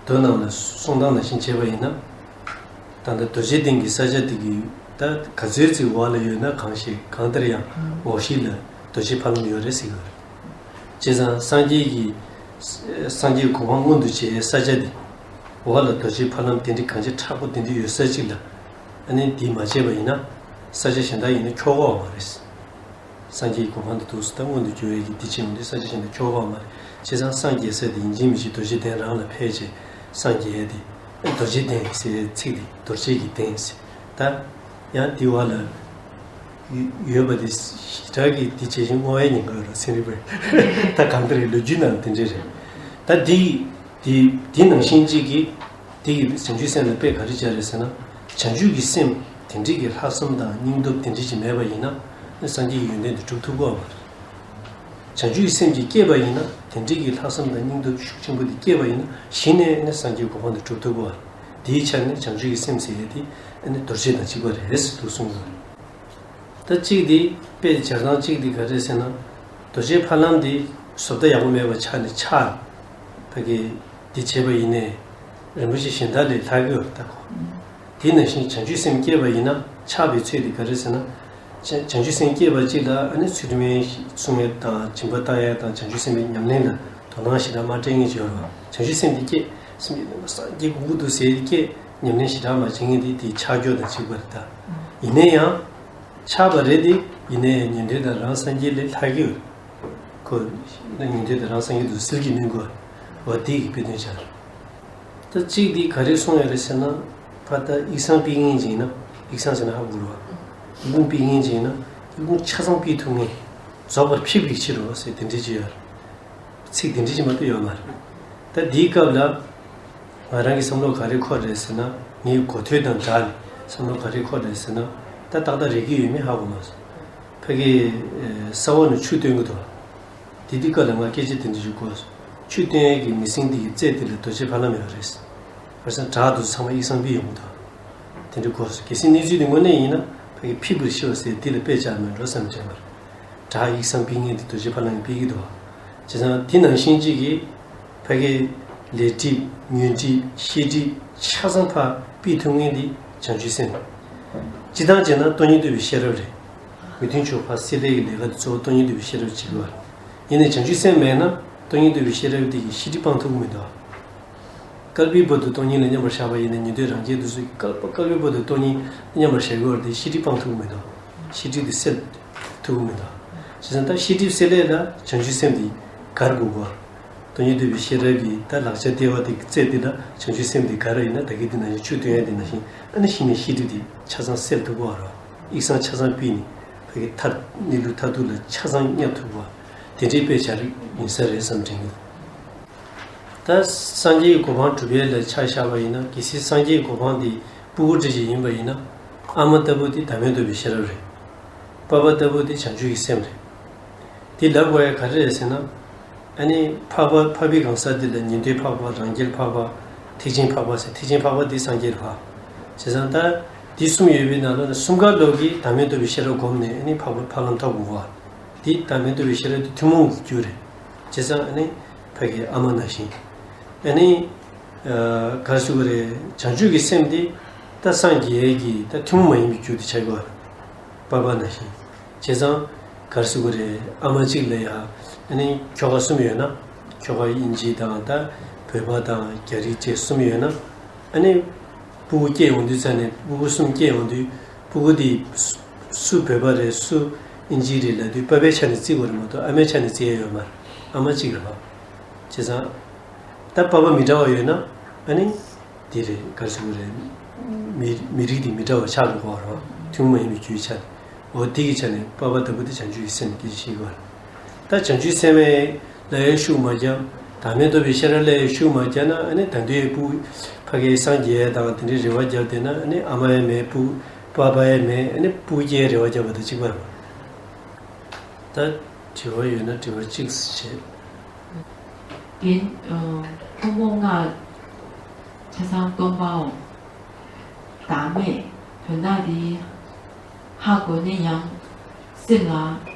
མདོ་ནང་ལ་གསུང་སྟངས་ནང་བཞིན་བྱས་པ་ཡིན་ན། ད་ལྟ་རྡོ་རྗེ་གདན་གྱི་ས་ཆ་དེ་གི་ད་ག་ཚོད་ཅིག་འོག་ལ་ཡོད་ན། གང་ཞིག་གང་ལྟར་ཡང་འོག་གཞི་ལ་རྡོ་རྗེ་ཕ་ལམ་ཡོད་རེད་ཟེར་གྱི་ཡོད་རེད། བྱས་ཙང་སངས་རྒྱས་ཀྱི་སངས་རྒྱས་གོ་འཕང་མངོན་དུ་བྱེད་ས་ཆ་དེ། འོག་ལ་རྡོ་རྗེ་ཕ་ལམ་དེ་འདྲ་གང་ཅི་མཁྲེགས་པོ་དེ་འདྲ་ཡོད་ས་ཅིག་ལ་ཨ་ནི་འདི་མ་བྱས་པ་ཡིན་ན། ས་ཆ་གཞན་དག་ཡིན་ན་འཁྱོག་གོ་བ་མ་རེད། སངས་རྒྱས་ཀྱི་གོ་འཕང་དེ་འདུག་སེ་ད་མངོན་དུ་གྱུར་བའི་གི་འདི་བྱས་ཡོང་དུས་ས་ཆ་གཞན་དུ་འཁྱོག་གོ་བ་མ་རེད། བྱས་ཙང་སངས་རྒྱས་ས་དེ་ཡིན་གཅིག་མིན་གཅིག་རྡོ་རྗེ་གདན་རང་ལ་ཕེབས་བྱས་སངས་རྒྱས་ཏེ། རྡོ་རྗེ་གདན་ཟེར་ཚིག་དེ་རྡོ་རྗེ་གི་གདན་ཟེར། ད་ཡང་འདི་བ་ལ་ཡོད་པ་དེ་ཞེ་དྲག་གི་འདི་བྱས་ཤིང་བསྔོ་བའི་ཉེན་ཁ་ཡོད་རེད། ཚན་རིག་པས་ད་གང་ལྟར་ལོ་རྒྱུས་ནང་དེ་འདྲས་རེད། ད་འདི་འདི་འདི་ནང་བཞིན་གཅིག་གིས། དེ་གི་བྱང་ཆུབ་སེམས་ལ་དཔེ་ག་རེ་སྦྱར་རེད་ཟེར་ན། བྱང་ཆུབ་ཀྱི་སེམས་དེ་འདྲའི་གི་ལྷག་བསམ་དང་སྙིང་སྟོབས་དེ་འདྲའི་ཅིག་མེད་པ་ཡིན་ན། སངས་རྒྱས་ཀྱི་ཡོན་ཏན་དེ་སྒྲུབ་ཐུབ་ཀྱི་ཡོད་མ་རེད། བྱང་ཆུབ་ཀྱི་སེམས་ཅིག་སྐྱེས་པ་ཡིན་ན། དེ་འདྲའི་གི་ལྷག་བསམ་དང་སྙིང་སྟོབས་ཤུགས་ཆེན་པོ་དེ་སྐྱེས་པ་ཡིན་ན། གཞི་ནས་ནི་སངས་རྒྱས་གོ་འཕང་དེ་སྒྲུབ་ཐུབ་ཀྱི་ཡོད་རེད། དེའི་ཆ་ནས་བྱང་ཆུབ་ཀྱི་སེམས་ཟེར་ཡས་དེ་ནི་རྡོ་རྗེ་དང་གཅིག་པ་རེད་ཟེར་དུ་གསུངས་ཡོད་རེད། ད་གཅིག་དེ་དཔེ་སྦྱར་སྟངས་གཅིག་དེ་ག་རེ་ཟེར་ན། རྡོ་རྗེ་ཕ་ལམ་དེ་བཟོ་ལྟ་ཡག་པོ་མེད་པ་ཆགས་ནས་ཆག་ཕ་གི་ འདི་བྱས་པ་ཡིན་ནའི་རིན་པོ་ཆེ་གཞན་དག་ལས་ལྷག་གི་ཡོད་རེད་ད་གོ། དེ་ནང་བཞིན་བྱང་ཆུབ་སེམས་བསྐྱེད་པ་ཡིན་ན་ཆགས་པའི་ཚུལ་དེ་ག་རེ་ཟེར་ན། བྱང་བྱང་ཆུབ་སེམས་བསྐྱེད་པ་གཅིག་ལ་ཨ་ནི་ཚུལ་ཁྲིམས་སྲུང་ཡས་དང་སྦྱིན་པ་བཏང་ཡས་དང་བྱང་ཆུབ་སེམས་དཔའི་ཉམས་ལེན་ལ་དོ་སྣང་ཞེ་དྲག་མ་སྤྲད་མཁན་ཅིག་ཡོད་རེད་བ། བྱང་ཆུབ་སེམས་དེ་བསྐྱེད་སེམས་ཀྱི་སངས་རྒྱས་དགོས་ཀྱི་འདུག་ཟེར་དེ་བསྐྱེད་ཉམས་ལེན་ཞེ་དྲག་མ་བྱེད་མཁན་དེ་དེ་ཆགས་སྐྱོ་དང་གཅིག་པ་རེད་ད། ཡིན་ན་ཡང་། ཆགས་པ་རེད་དེ། ཡིན་ནའི་ཉན་ཐོས་དང་རང་སངས་རྒྱས་ལས་ལྷག་གི་ཡོད། ཁོ། ཉན་ཐོས་དང་རང་སངས་རྒྱས་དུ་ཟིལ་གྱིས་གནོན་དགོས། འོ་དེ་གི་དཔེ་དོན་ཆགས། ད་གཅིག་དེ་ག་རེ་གསུངས་ཡོད་རེད་ཟེར་ན། ཕ་ད་ཡིག་ཚང་ཕུལ་མཁན་ཅིག་ཡིན་ན། ཡིག་ཚང་ཟེར་ན་ཧ་གོ་རེད་བ། ཡིག་ཁུངས་ཕུལ་མཁན་ཅིག་ཡིན་ན། ཡིག་ཁུངས་ཆ་ཚང་ཕུལ་ཐུབ་མཁན། རྫོགས་པར་ཕེབས་པའི་ཕྱིར་རོ་ཟེར་དེ་འདྲའི་ཅིག་ཡོད་རེད། ཚིག་དེ་འདྲ་ཞིག་མ་གཏོགས་ཡོད་མ་རེད། ད་འདིའི་སྐབས་ལ། ང་རང་གི་བསམ་བློ་ག་རེ་འཁོར་རེད་ཟེར་ན། ངའི་གོ་ཐོས་དང་སྦྲགས་ནས་བསམ་བློ་ག་རེ་འཁོར་རེད་ཟེར་ན། ད་ཏག་ཏག་རེག་གི་ཡོད་མེད་ཧ་གོ་མ་སོང་། ཕ་གི། ས་འོག་ནས་ཆུ་བཏོན་གི་འདུག་དེ་དུས་སྐབས་ལ་ང་སྐད་ཆ་དེ་འདྲ་ཞིག་གོ་སོང་། ཆུ་བཏོན་ཡས་ཀྱི་མི་སེང་དེ་གི་རྩེ་དེ་ལ་རྡོ་རྗེ་ཕ་ལམ་ཡོད་རེད། བར་སང་བྲག་དུ་ཚང་མ་ཡིག་ཚང་ཕུལ་ཡོང་གི་འདུག་དེ་འདྲ་གོ་སོང་། གལ་སྲིད་གནས་ཚུལ་དེ་དངོས་གནས་ཡིན་ན་ཕ་གི་ཕེབས་པར་ཤི་བ་ཟེར་དེ་ལ་དཔེ་བཅག་མེད་འགྲོ་བསམ་བྱས་པར། བྲག་ཡིག་ཚང་ཕུལ་མཁན་དེ་རྡོ་རྗེ་ཕ་ལམ་ཕུལ་གྱི་འདུག་བྱས་ཙང་དེ་ནང་བཞིན་གཅིག་གིས་ཕ་གིའི་ལས་སྒྲིབ་ཉོན་སྒྲིབ་ཤེས་སྒྲིབ་ཆ་ཚང་ཕར་ཕུད་ཐུབ་མཁན་དེ་བྱང་ཆུབ་སེམས། སྤྱིར་བཏང་བྱས་ན་སྟོང་ཉིད་རྟོགས་པའི་ཤེས་རབ་རེད། མི་མཐུན་ཕྱོགས་ཕར་སེལ་ཡས་ཀྱི་ལས་ཀ་དེ་གཙོ་བོ་སྟོང་ཉིད་རྟོགས་པའི་ཤེས་རབ་བྱེད་དགོས་པ་རེད། ཡིན་ནའི་བྱང་ཆུབ་སེམས་མེད་ན་སྟོང་ཉིད་རྟོགས་པའི་ཤེས་རབ་དེ་གིས་ཤེས་སྒྲིབ་སྤང་ཐུབ་ཀྱི་མི་འདུག་བསྐལ་པའི་བར་དུ་སྟོང་ཉིད་ལ་མཉམ་པར་བཞག་པ་ཡིན་ན་ཉན་ཐོས་རང་རྒྱལ་དེ་ཚོས་བསྐལ་བསྐལ་པའི་བར་དུ་སྟོང་ཉིད་མཉམ་པར་བཞག་དགོས་པ་དེ་ཤེས་སྒྲིབ་སྤང་ཐུབ་ཀྱི་མི་འདུག་ཤེས་སྒྲིབ་དེ་སེལ་ཐུབ་ཀྱི་མི་འདུག་བྱས་ཙང་ད་ཤེས་སྒྲིབ་སེལ་ཡས་ལ་བྱང་ཆུབ་སེམས་དེ་དགར་དགོས་པ། སྟོང་ཉིད་རྟོགས་པའི་ཤེས་རབ་ཀྱི་ད་ལག་ཆ་ལྟེ་བ་དེ་རྩེ་དེ་ལ་བྱང་ཆུབ་སེམས་དེ་དགར་ཡིན་ན་ད་གིན་དེ་ནང་བཞིན་ཆུ་བཏོན་ཡས་དེ་ནང་བཞིན་ཨ་ནི་གཞི་ནས་ཤེས་སྒྲིབ་དེ་ཆ་ཚང་སེལ་ཐུབ་པ་རེད། ཡིག་ཚང་ཆ་ཚང་ཕུལ་ནས་ཕ་གི་མཐར་གནས་ལུགས་མཐར་ཐུག་ལ་ཆ་ཚང་བསྙབ་ཐུབ་པ་དེ་འདྲའི་དཔེ་ཆ་རིགས་ཡིན་ས་རེད་བསམ་དྲན་གྱི་འདུག་ད་སངས་རྒྱས་ཀྱི་གོ་འཕང་སྒྲུབ་ཡས་ལ་ཆ་བཞག་པ་ཡིན་ན། གལ་སྲིད་སངས་རྒྱས་ཀྱི་གོ་འཕང་འདི་སྤུ་གུ་འདྲ་ཅིག་ཡིན་པ་ཡིན་ན། ཨ་མ་ལྟ་བུ་དེ་བདག་མེད་རྟོགས་པའི་ཤེས་རབ་རེད། པ་ཕ་ལྟ་བུ་དེ་བྱང་ཆུབ་ཀྱི་སེམས་རེད། དེ་ལབ་དགོས་ཡ་ག་རེ་རེད་ཟེར་ན། ཨ་ནི་འཕགས་པ་འཕགས་པའི་གང་ཟག་འདི་ལ་ཉན་ཐོས་འཕགས་པ། རང་རྒྱལ་འཕགས་པ། ཐེག་ཆེན་འཕགས་པ་ཟེར། ཐེག་ཆེན་འཕགས་པ་འདི་སངས་རྒྱས་རེད་པ། བྱས་ཙང་ད་འདི་གསུམ་ཡོད་པའི་ནང་ལ་ནི་གསུམ་ཀ་ལོག་གིས་བདག་མེད་རྟོགས་པའི་ཤེས་རབ་བསྒོམས་ནས་ཨ་ནི་འཕགས་པ་ཕ་ལམ་ཐོབ་དགོས་པ། འདི་བདག་མེད་རྟོགས་པའི་ཤེས་རབ་འདི་ཐུན་མོང་གི་རྒྱུ་རེད། བྱས་ཙང་ཨ་ནི་ཕ་གི་ཨ་མ་ནང་བཞིན། ཨ་ནི། ཨ། ག་རེ་ཟེར་དགོས་རེད། བྱང་ཆུབ་ཀྱི་སེམས་དེ་ད་སངས་རྒྱས་ཀྱི་ད་ཐུན་མོང་མ་ཡིན་པའི་རྒྱུ་དེ་ཆགས་ཀྱི་ཡོད་རེད། པ་ཕ་ནང་བཞིན། བྱས་ཙང་ག་རེ་ཟེར་དགོས་རེད། ཨ་མ་གཅིག་ལ་ཡ་ཨ་ནི་ཁྱོ་ག་གསུམ་ཡོད་ན། ཁྱོ་ག་དབྱིན་ཇི་དང་ད་བོད་པ་དང་རྒྱ་རིགས་བཅས་གསུམ་ཡོད་ན། ཨ་ནི་སྤུ་གུ་སྐྱེས་ཡོང་དུས་ཙ་ནས་སྤུ་གུ་གསུམ་སྐྱེས་ཡོང་དུས་སྤུ་གུ་དེ་སུ་སུ་བོད་པ་རེད། སུ་དབྱིན་ཇི་རེད་ལབ་དུས་པ་ཕའི་ཆ་ནས་བརྩི་དགོས་རེད་མ་གཏོགས་ཨ་མའི་ཆ་ནས་བརྩི་ཡ་ཡོད་མ་རེད། ཨ་མ་གཅིག་རེད་པ། བྱས་ཙང་། ད་པ་ཕ་མི་འདྲ་བ་ཡོད་ན་ཨ་ནི་འདི་རེད། ག་རེ་ཟེར་དགོས་རེད། མི་མི་རིགས་འདི་མི་འདྲ་བ་ཆགས་འགྲོ་གི་རེད་པ། ཐུན་མོང་མ་ཡིན་པའི་རྒྱུའི་ཆ་ནས། འོ་འདི་གི་ཆ་ནས་པ་ཕ་ལྟ་བུ་དེ་བྱང་ཆུབ་ཀྱི་སེམས་སྐད་ཆ་བཤད་ཀྱི་ཡོད་རེད། ད་བྱང་ཆུབ་སེམས་ལ་ཡང་ཤུགས་མ་བརྒྱབ། བདག་མེད་རྟོགས་པའི་ཤེས་རབ་ལ་ཡང་ཤུགས་མ་བརྒྱབ་ན་ཨ་ནི་ད་དུང་སྤུ་ཕ་གིའི་སངས་རྒྱས་དང་དེ་འདྲའི་རེ་བ་བརྒྱབ་བསྡད་ན་ཨ་ནི་ཨ་མ་ཡང་མེད། སྤུ་པ་ཕ་ཡང་མེད། ཨ་ནི་སྤུ་རྒྱལ་རེ་བ་བརྒྱབ་པ་དང་གཅིག་པ་རེད་པ། ད་དྲི་བ་ཡོད་ན་དྲི་བ་གཅིག་བྱེད། རྒན། ཨ། ཐུན་མོང་སྔགས་ཆ་ཚང་སྟོང་པའོ། བདག་མེད་དོན་དག་འདི་ཧ་གོ་ནས་ཡང་སེམས་ལ།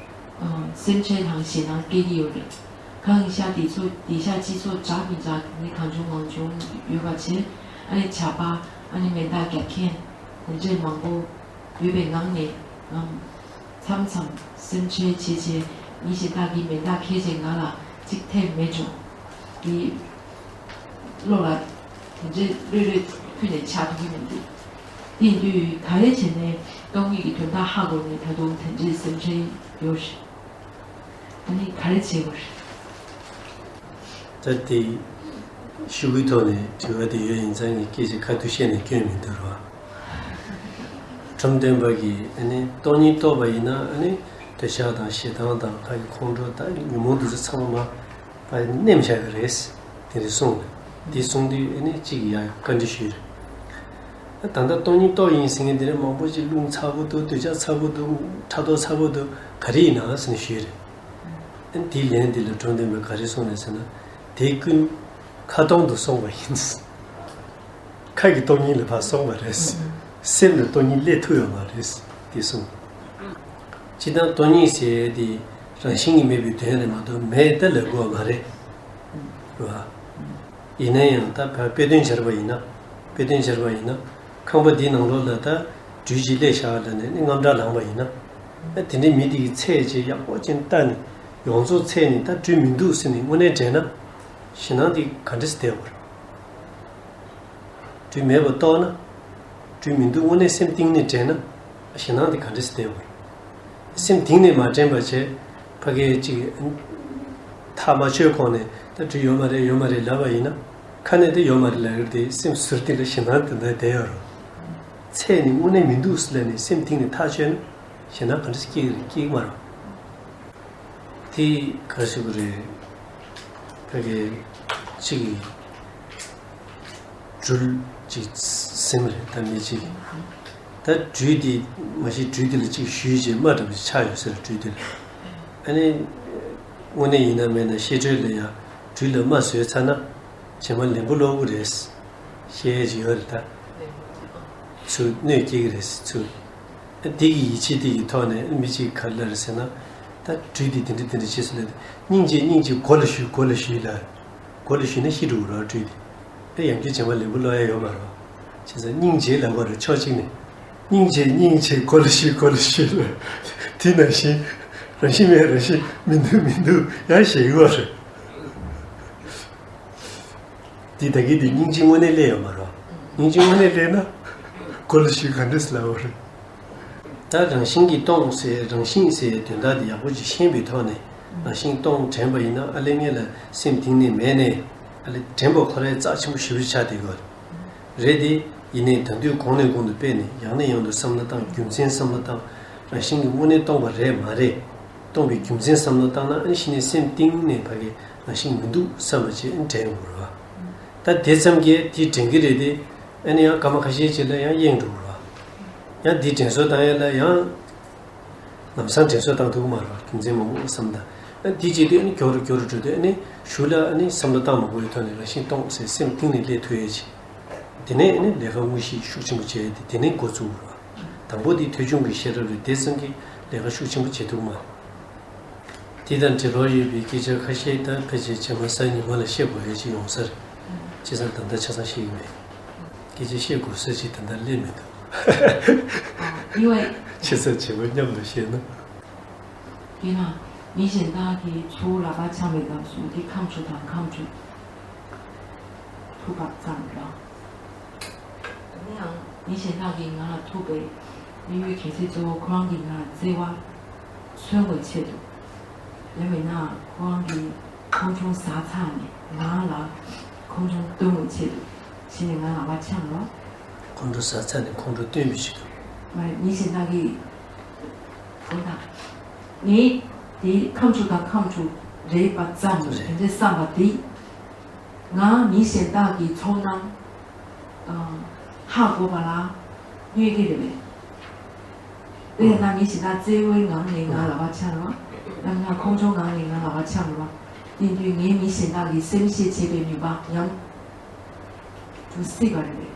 ཨ། སེམས་ཁྲལ་དང་ཞེད་སྣང་སྐྱེ་གི་ཡོད་རེད། གང་ཡིན་ཤག་འདི་ཚོ་འདི་ཤག་སྤྱི་ཚོགས་འདྲ་མི་འདྲ་ནི་གང་བྱུང་མང་བྱུང་ཡོད་པ་བྱས། ཨ་ནི་ཇག་པ། ཨ་ནི་མེ་མདའ་རྒྱག་མཁན་དེ་འདྲས་མང་པོ་ཡོད་པའི་ངང་ནས་ངམ། མཚམས་མཚམས་སེམས་ཁྲལ་བྱེད་བྱེད་ངའི་ཞེ་དྲག་གི་མེ་མདའ་ཁྱེར་བྱས་ང་ལ་གཅིག་ཐེབས་མེད་བྱུང་། དེ་བློ་ལ་དེ་འདྲའི་རེ་རེ་ཕུལ་ནས་ཆགས་ཐུབ་ཀྱི་མི་འདུག་དེ་ཡིན་དུས་ག་རེ་བྱས་ནས་སྟོང་ཉིད་ཀྱི་དོན་དག་ཧ་གོ་ནས་ད་དུང་དེ་འདྲའི་སེམས་ཁྲལ་ཡོད་རེད། ཨ་ནི་ག་རེ་བྱེད་དགོས་རེད། ད་དེ་ཤོག་གུའི་ཐོག་ནས་དྲི་བ་དེ་ཡོད་ཡིན་ཙང་ངས་སྐད་ཆ་ཁ་ཐུག་བཤད་ནས་སྐྱོན་མི་འདུག་རོ། ཁྲིམས་སྟོན་པ་གིས་ཨ་ནི་སྟོང་ཉིད་རྟོགས་པ་ཡིན་ན་ཨ་ནི་འདོད་ཆགས་དང་ཞེ་སྡང་དང་ཕ་གི་ཁོང་ཁྲོ་དང་ཉོན་མོངས་འདི་ཚོ་ཚང་མ་ཕ་གི་ནེམ་བཞག་གི་རེད། དེ་འདྲ་གསུངས་རེད། དེ་གསུངས་དུས་ཨ་ནི་གཅིག་ཡ་བཀའ་འདྲི་ཞུས་རེད། ད་ལྟ་སྟོང་ཉིད་རྟོགས་ཡིན་ཟེར་མཁན་དེ་འདྲ་མང་པོ་ཅིག་རླུང་ཚ་པོ་འདུག་འདོད་ཆགས་ཚ་པོ་འདུག་ཕྲག་དོག་ཚ་པོ་འདུག་ག་རེ་ཡིན་ན་ཟེར་ནས་ཞུས་རེད། ཨ་ནི་དེའི་ལན་དེ་ལ་ཁྲིམས་སྟོན་པས་ག་རེ་གསུངས་རེད་ཟེར་ན། དེ་ཀུན་ཁ་སྟོང་དུ་སོང་བ་ཡིན། ཁ་གི་སྟོང་ཉིད་ལ་ཕར་སོང་བ་རེད། སེམས་ལ་སྟོང་ཉིད་སླེབས་ཐུབ་ཡོད་མ་རེད། དེ་གསུངས། སྤྱིར་བཏང་སྟོང་ཉིད་ཟེར་དེ་རང་བཞིན་གྱིས་མེད་པའི་དོན་རེད་མ་གཏོགས་མེད་ད་ལབ་དགོས་པ་མ་རེད། རེད་བ། ཡིན་ན་ཡང་ད་བར་དཔེ་སྟོན་སྦྱར་བ་ཡིན་ན། དཔེ་སྟོན་སྦྱར་བ་ཡིན་ན། ཁང་པ་འདིའི་ནང་ལོགས་ལ་ད་སྦྲུལ་ཅིག་སླེབས་བཞག་ལབ་ནས་ནི་དངངས་སྐྲག་ལངས་པ་ཡིན་ན། ཨ་དེ་འདྲའི་མི་དེ་གི་ཚད་ཅིག་ཡག་པོ་ཅིག་བལྟས་ནས་ཡོངས་རྫོགས་ཚད་ནས་ད་སྦྲུལ་མི་འདུག་ཟེར་ནས་དངོས་གནས་དྲན་ན། ཞེད་སྣང་དེ་ག་འདྲ་སེ་བསྡད་དགོས་རེད། སྦྲུལ་མེད་པ་རྟོགས་ན། སྦྲུལ་མི་འདུག་དངོས་གནས་སེམས་གཏིང་ནས་དྲན་ན། ཞེད་སྣང་དེ་ག་འདྲ་སེ་བསྡད་དགོས་རེད། སེམས་གཏིང་ནས་མ་དྲན་པ་བྱས། ཕ་གིའི་ཅིག་ཐག་མ་ཆོད་གོང་ནས་ད་སྦྲུལ་ཡོད་མ་རེད་ཡོད་མ་རེད་ལབ་པ་ཡིན་ན། ཁ་ནས་ད་ཡོད་མ་རེད་ལབ་ཀྱི་རེད་དེ་སེམས་ཟུར་སྟེང་ལ་ཞེད་སྣང་དེ་འདྲ་བསྡད་ཡོད་རེད། ཚད་ནས་དངོས་གནས་མི་འདུག་ཟེར་ལབ་ནས་སེམས་གཏིང་ནས་ཐག་ཆོད་ན། ཞེད་སྣང་ག་འདྲ་སེ་སྐྱེ་གི་རེད། སྐྱེ་གི་མ་རེད། དེ་ག་ཞིག་རེད། ཕ་གི་གཅིག་གི་སྦྲུལ་གཅིག་སེམས་རེད་ད་མི་གཅིག་གི། ད་སྦྲུལ་དེ་མ་གཞི་སྦྲུལ་དེ་ལ་གཅིག་གཞུས་བྱས་རྨ་འདྲ་པོ་ཅིག་ཆགས་ཡོད་ས་རེད་སྦྲུལ་དེ་ལ། ཨ་ནི་དངོས་གནས་ཡིན་ན་མིན་ན་བཤད་སྲོལ་ལ་ཡང་སྦྲུལ་ལ་རྨ་བཟོས་ཚར་ན་བྱེ་མ་ལན་བུ་སློག་གི་རེད། བཤད་ཡས་ཅིག་ཡོད་རེད་ད། ཚུར་གནོད་སྐྱེལ་གྱི་རེད་ཚུར། འདི་གི་ཡིད་ཆེས་འདི་གི་ཐོག་ནས་མི་གཅིག་ག་རེ་ལབ་རེད་ཟེར་ན། ད་སྦྲུལ་འདི་འདི་འདྲ་འདི་འདྲ་བྱས་སོང་ལབ། སྙིང་རྗེ་སྙིང་རྗེ་མགོ་ལ་གཞུས་མགོ་ལ་གཞུས་ལབ། མགོ་ལ་གཞུས་ན་ཤི་འགྲོ་གི་རེད་སྦྲུལ་འདི། ཨེ་ཡང་བསྐྱར་བྱེ་མ་ལན་བུ་སློག་ཡ་ཡོད་མ་རེད། བྱས་ཙང་སྙིང་རྗེ་ལབ་དགོས་རེད་ཕྱོགས་གཅིག་ནས། སྙིང་རྗེ་སྙིང་རྗེ་མགོ་ལ་གཞུས་མགོ་ལ་གཞུས་ལབ། དེ་ནང་བཞིན་རང་བཞིན་མེད་རང་བཞིན་མི་འདུག་མི་འདུག་ཡང་བཤད་ཀྱི་ཡོད་རེད། འདི་ད་གིན་འདི་སྙིང་རྗེ་དངོས་གནས་སླེབས་ཡོད་མ་རེད། སྙིང་རྗེ་དངོས་གནས་སླེབས་ན། མགོ་ལ་གཞུས་ག་འདྲས་ལབ་པ་རེད། ད་རང་བཞིན་གྱིས་སྟོང་ཟེར་རང་བཞིན་ཟེར་དོན་དག་འདི་ཡག་པོ་ཅིག་ཤེས་པའི་ཐོག་ནས་རང་བཞིན་སྟོང་དྲན་པ་ཡིན་ན་ཨ་ལེ་ངེད་ལ་སེམས་གཏིང་ནས་མེད་ནས་ཨ་ལེ་དྲན་པ་ཁོ་རའི་རྩ་ཆེན་པོ་ཞེ་པོ་ཆགས་བསྡད་ཡོད་རེད་དེ། ཡིན་ནའི་ད་དུང་གོང་ནས་གོང་དུ་སྤེལ་ནས་ཡང་ནས་ཡང་དུ་བསམ་བློ་བཏང་རྒྱུ་མཚན་བསམ་བློ་བཏང་། རང་བཞིན་གྱིས་དངོས་གནས་སྟོང་པ་རེད་མ་རེད། སྟོང་པའི་རྒྱུ་མཚན་བསམ་བློ་བཏང་ན་ཨ་ནི་གཞི་ནས་སེམས་གཏིང་ནས་ཕ་གི་རང་བཞིན་མི་འདུག་བསམ་པ་བྱས་ཨ་ནི་དྲན་དགོས་རེད་བ། ད་དེ་ཙམ་གྱིས་དེ་དྲན་གྱི་རེད་དེ། ཨ་ནི་ཡང་སྐར་མ་ཁ་ཤས་ཅིག་ལ་ཡང་གཡེང་འགྲོ་གི་རེད་བ། ཡང་དེ་དྲན་གསོ་བཏང་ཡ་ལ་ཡང་། ལམ་སང་དྲན་གསོ་བཏང་ཐུབ་ཀྱི་མ་རེད་བ་རྒྱུ་མཚན་མང་པོ་བསམ་དང་། ཨ་དེ་བྱས་དུས་ཨ་ནི་མགྱོགས་རུ་མགྱོགས་རུ་འགྲོ་དུས་ཨ་ནི་གཞུག་ལ་ཨ་ནི་བསམ་བློ་བཏང་མ་དགོས་པའི་ཐོག་ནས་རང་བཞིན་སྟོང་ཟེར་སེམས་གཏིང་ནས་སླེབས་ཐུབ་ཡ་ཅིག་དེ་ནས་ཨ་ནི་ལས་ཀ་དངོས་གཞི་ཤུགས་ཆེན་པོ་བྱས་ཏེ་དེ་ནས་འགོ་བཙུགས་དགོས་རེད་བ། དང་པོ་དེ་ཐོས་བྱུང་གི་ཤེས་རབ་རེད་དེ་ཙམ་གྱིས་ལས་ཀ་ཤུགས་ཆེན་པོ་བྱེད་ཐུབ་ཀྱི་མ་རེད། དེ་དང་འབྲེལ་བ་ཡོད་པའི་སྐད་ཆ་ཁ་ཤས་དང་ཕལ་ཆེར་རྗེས་མ་གཟའ་ཉི་མ་ལ་བཤད་དགོས་ཡ་ཅིག་ཡོང་ས་རེད། བྱས་ཙང་ད་ལྟ་ཆ་ཚང་བཤད་ཀྱི་མེད། སྐད་ཆ་བཤད་དགོས་ས་ཅིག་ད་ལྟ་སླེབས་མི་འདུག་ཨ། ཡིན་བས། བྱས་ཙང་བྱས་པ་མཉམ་དུ་བཤད་ན། དེས་ན་མི་གཞན་དག་གིས་ཁྱོད་ལག་པ་འཆང་བའི་སྐབས་སུ་འདི་ཁམས་ཕྲུག་དང་ཁམས་ཕྲུག་ཐུག་པ་ཙམ་རེད། དེ་ནའང་མི་གཞན་དག་གིས་ང་ལ་ཐུག་པའི་དམིགས་ཡུལ་གལ་སྲིད་གཙོ་བོ་ཁོ་རང་གིས་ང་ལ་བརྩེ་བ་མཚོན་དགོས་ཆེད་དུ། ཡང་མིན་ན་ཁོ་རང་གིས་ཁོང་ཁྲོ་ཟ་ཚར་ནས་ང་ལ་ཁོང་ཁྲོ་སྟོན་དགོས་ཆེད་དུ་གཞི་ནས་ང་ལ་ལག་པ་འཆང་རོགས། ཁོང་ཁྲོ་ཟ་ཚར་ནས་ཁོང་ཁྲོ་སྟོན་པའི་ཆེད་དུ། མ་རེད་མི་གཞན་དག་གིས། འོ་ད། ངས་དེ་ཁམས་ཕྲུག་དང་ཁམས་ཕྲུག་རེད་པ་ཙམ་རེད། དེ་འདྲའི་བསམ་པ་དེ། ང་མི་གཞན་དག་གི་ཚོར་སྣང་། ཨ། ཧ་གོ་བ་ལ་གནོད་ཀྱི་རེད་པས། དཔེར་ན་མི་གཞན་དག་བརྩེ་བའི་ངང་ནས་ང་ལ་ལག་པ་འཆང་རོགས། ཡང་ན་ཁོང་ཁྲོའི་ངང་ནས་ང་ལ་ལག་པ་འཆང་རོགས། དེ་དུས་ངས་མི་གཞན་དག་གི་སེམས་ཤེས་བྱེད་པའི་ནུས་པ་ཉམས་འགྲོ་སྲིད་པ་རེད་པས།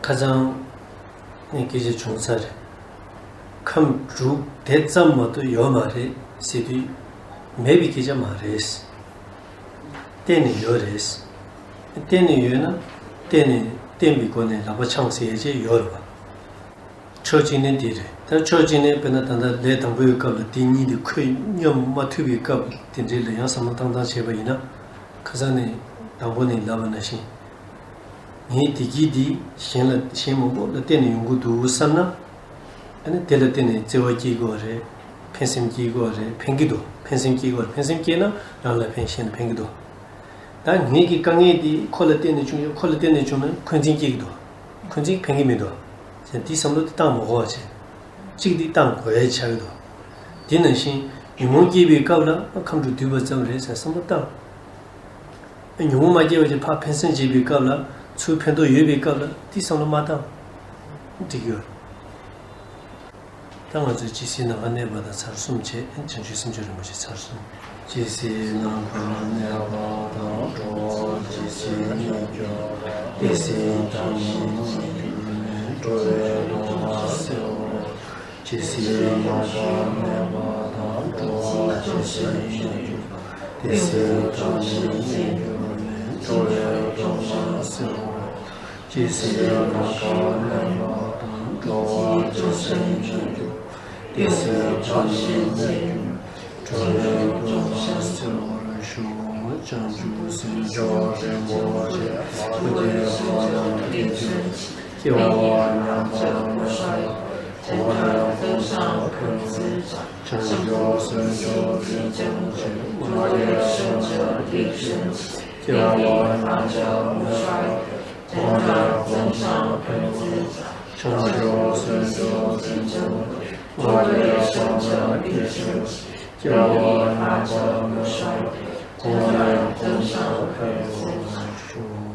ཁ་སང་ངས་སྐད་ཆ་བྱུང་ཚར་རེད། ཁམས་དྲུག་དེ་ཙམ་མ་གཏོགས་ཡོད་མ་རེད་ཟེར་དུས་མེད་པའི་སྐད་ཆ་མ་རེད། གཏན་ནས་ཡོད་རེད། གཏན་ནས་ཡོད་ན་གཏན་ནས་བརྟེན་པའི་སྒོ་ནས་ལག་པ་འཆང་ཟེར་ཡ་ཅིག་ཡོད་རེད་བ། ཕྱོགས་གཅིག་ནས་འདི་རེད། ད་ཕྱོགས་གཅིག་ནས་དཔེར་ན་ད་ལྟ་ལས་དང་པོའི་སྐབས་ལ་འདི་གཉིས་དེ་ཁོད་སྙོམས་མ་ཐུབ་པའི་སྐབས་དེ་འདྲའི་ལ་ཡང་བསམ་བློ་བཏང་སྟངས་བྱས་པ་ཡིན་ན། ཁ་སང་ནས་དང་པོ་ནས་ལབ་པ་ནང་བཞིན། ངའི་བདེ་སྐྱིད་འདི་གཞན་ལ་གཞན་མང་པོ་ལ་བརྟེན་ནས་ཡོང་གི་འདུག་བསམ་ན། ཨ་ནི་དེ་ལ་བརྟེན་ནས་བརྩེ་བ་སྐྱེ་དགོས་རེད། ཕན་སེམས་སྐྱེ་དགོས་རེད་ཕན་གྱི་འདུག་ཕན་སེམས་སྐྱེ་དགོས་རེད་ཕན་སེམས་སྐྱེས་ན་རང་ལ་ཕན་གཞན་ལ་ཕན་གྱི་འདུག་ད་ངེད་ཀྱི་དཀའ་ངལ་འདི་ཁོ་ལ་བརྟེན་ནས་བྱུང་ཡོད་ཁོ་ལ་བརྟེན་ནས་བྱུང་ན་འཁོན་འཛིན་སྐྱེ་གི་འདུག་འཁོན་འཛིན་ཕན་གི་མི་འདུག་ཟེར་འདི་བསམ་བློ་འདི་བཏང་མ་དགོས་པ་བྱས། གཅིག་འདི་བཏང་དགོས་ཡ་ཆགས་ཀྱི་འདུག་དེ་ནང་བཞིན་ཉོན་མོངས་སྐྱེས་པའི་སྐབས་ལ་ཁམས་དྲུག་འདུས་པ་ཙམ་རེད་ཟེར་བསམ་བློ་བཏང་། ཉོན་མོངས་མ་སྐྱེས་པ་ཅིག་ཕར་ཕན་སེམས་བྱེད་པའི་སྐབས་ལ་ཚུར་ཕན་ཐོགས་ཡོད་པའི་སྐབས་ལ་འདི་བསམ་བློ་མ་བཏང་། འགྲིག་ཡོད། ད་ང་ཚོས་ཇི་སྲིད་ནམ་མཁའ་གནས་པ་དང་ཚར་གསུམ་བྱས་བྱང་ཆུབ་སེམས་མཆོག་རིན་པོ་ཆེ་ཚར་གསུམ། ཇི་སྲིད་ནམ་མཁའ་གནས་པ་དང་འགྲོ་བ་ཇི་སྲིད་མི་སྐྱོ། དེ་སྲིད་བདག་ཉིད་གཉིས་འགྱུར་མེད། འགྲོ་བའི་སློབ་མ་སེལ་བ། ཇི་སྲིད་ནམ་མཁའ་གནས་པ་ ཞིང་བྱང་ཆུབ། དེ་སྲིད་བགྲང་ཞིང་བརྩེ་བའི་སྒོ་ནས། འགྲོ་བའི་སྡུག་བསྔལ་སེལ་བར། ཇི་སྲིད་རང་གི་ལས་དང་། འགྲོ་བ་དེ་བཞིན་ཉིད་དུ། དེ་སྲིད་བགྲང་ཞིང་བརྩེ་བའི། འགྲོ་བའི་སྡུག་བསྔལ་སེལ་བར་ཤོག། བྱང་ཆུབ་སེམས་མཆོག་རིན་པོ་ཆེ། ཐུགས་ཀྱི་དབང་ཕྱུག་སྐྱེ་བ་ཉམས་པར་མི་བྱ་བའི། གོང་ནས་ཀུན་བཟང་ཕན་ཚུན་བྱ། བྱང་ཆུབ་སེམས་མཆོག་རིན་པོ་ཆེ། མ་སྐྱེས་དང་བྱ་བ་ལེགས་བྱུང་ཆེ། སྐྱེ་བ་ཉམས་པར་མི་བྱ་བའི། གོང་ནས་ཀུན་བཟང་ཕན་ཚུན་བྱ། བྱང་ཆུབ་སེམས་མཆོག་རིན་པོ་ཆེ། མ་སྐྱེས་དང་བྱ་བ་ལེགས་བྱུང་ཆེ། སྐྱེ་བ་ཉམས་པར་མི་བྱ་བའི། གོང་ནས་ཀུན་བཟང་ཕན་ཚུན་བྱ།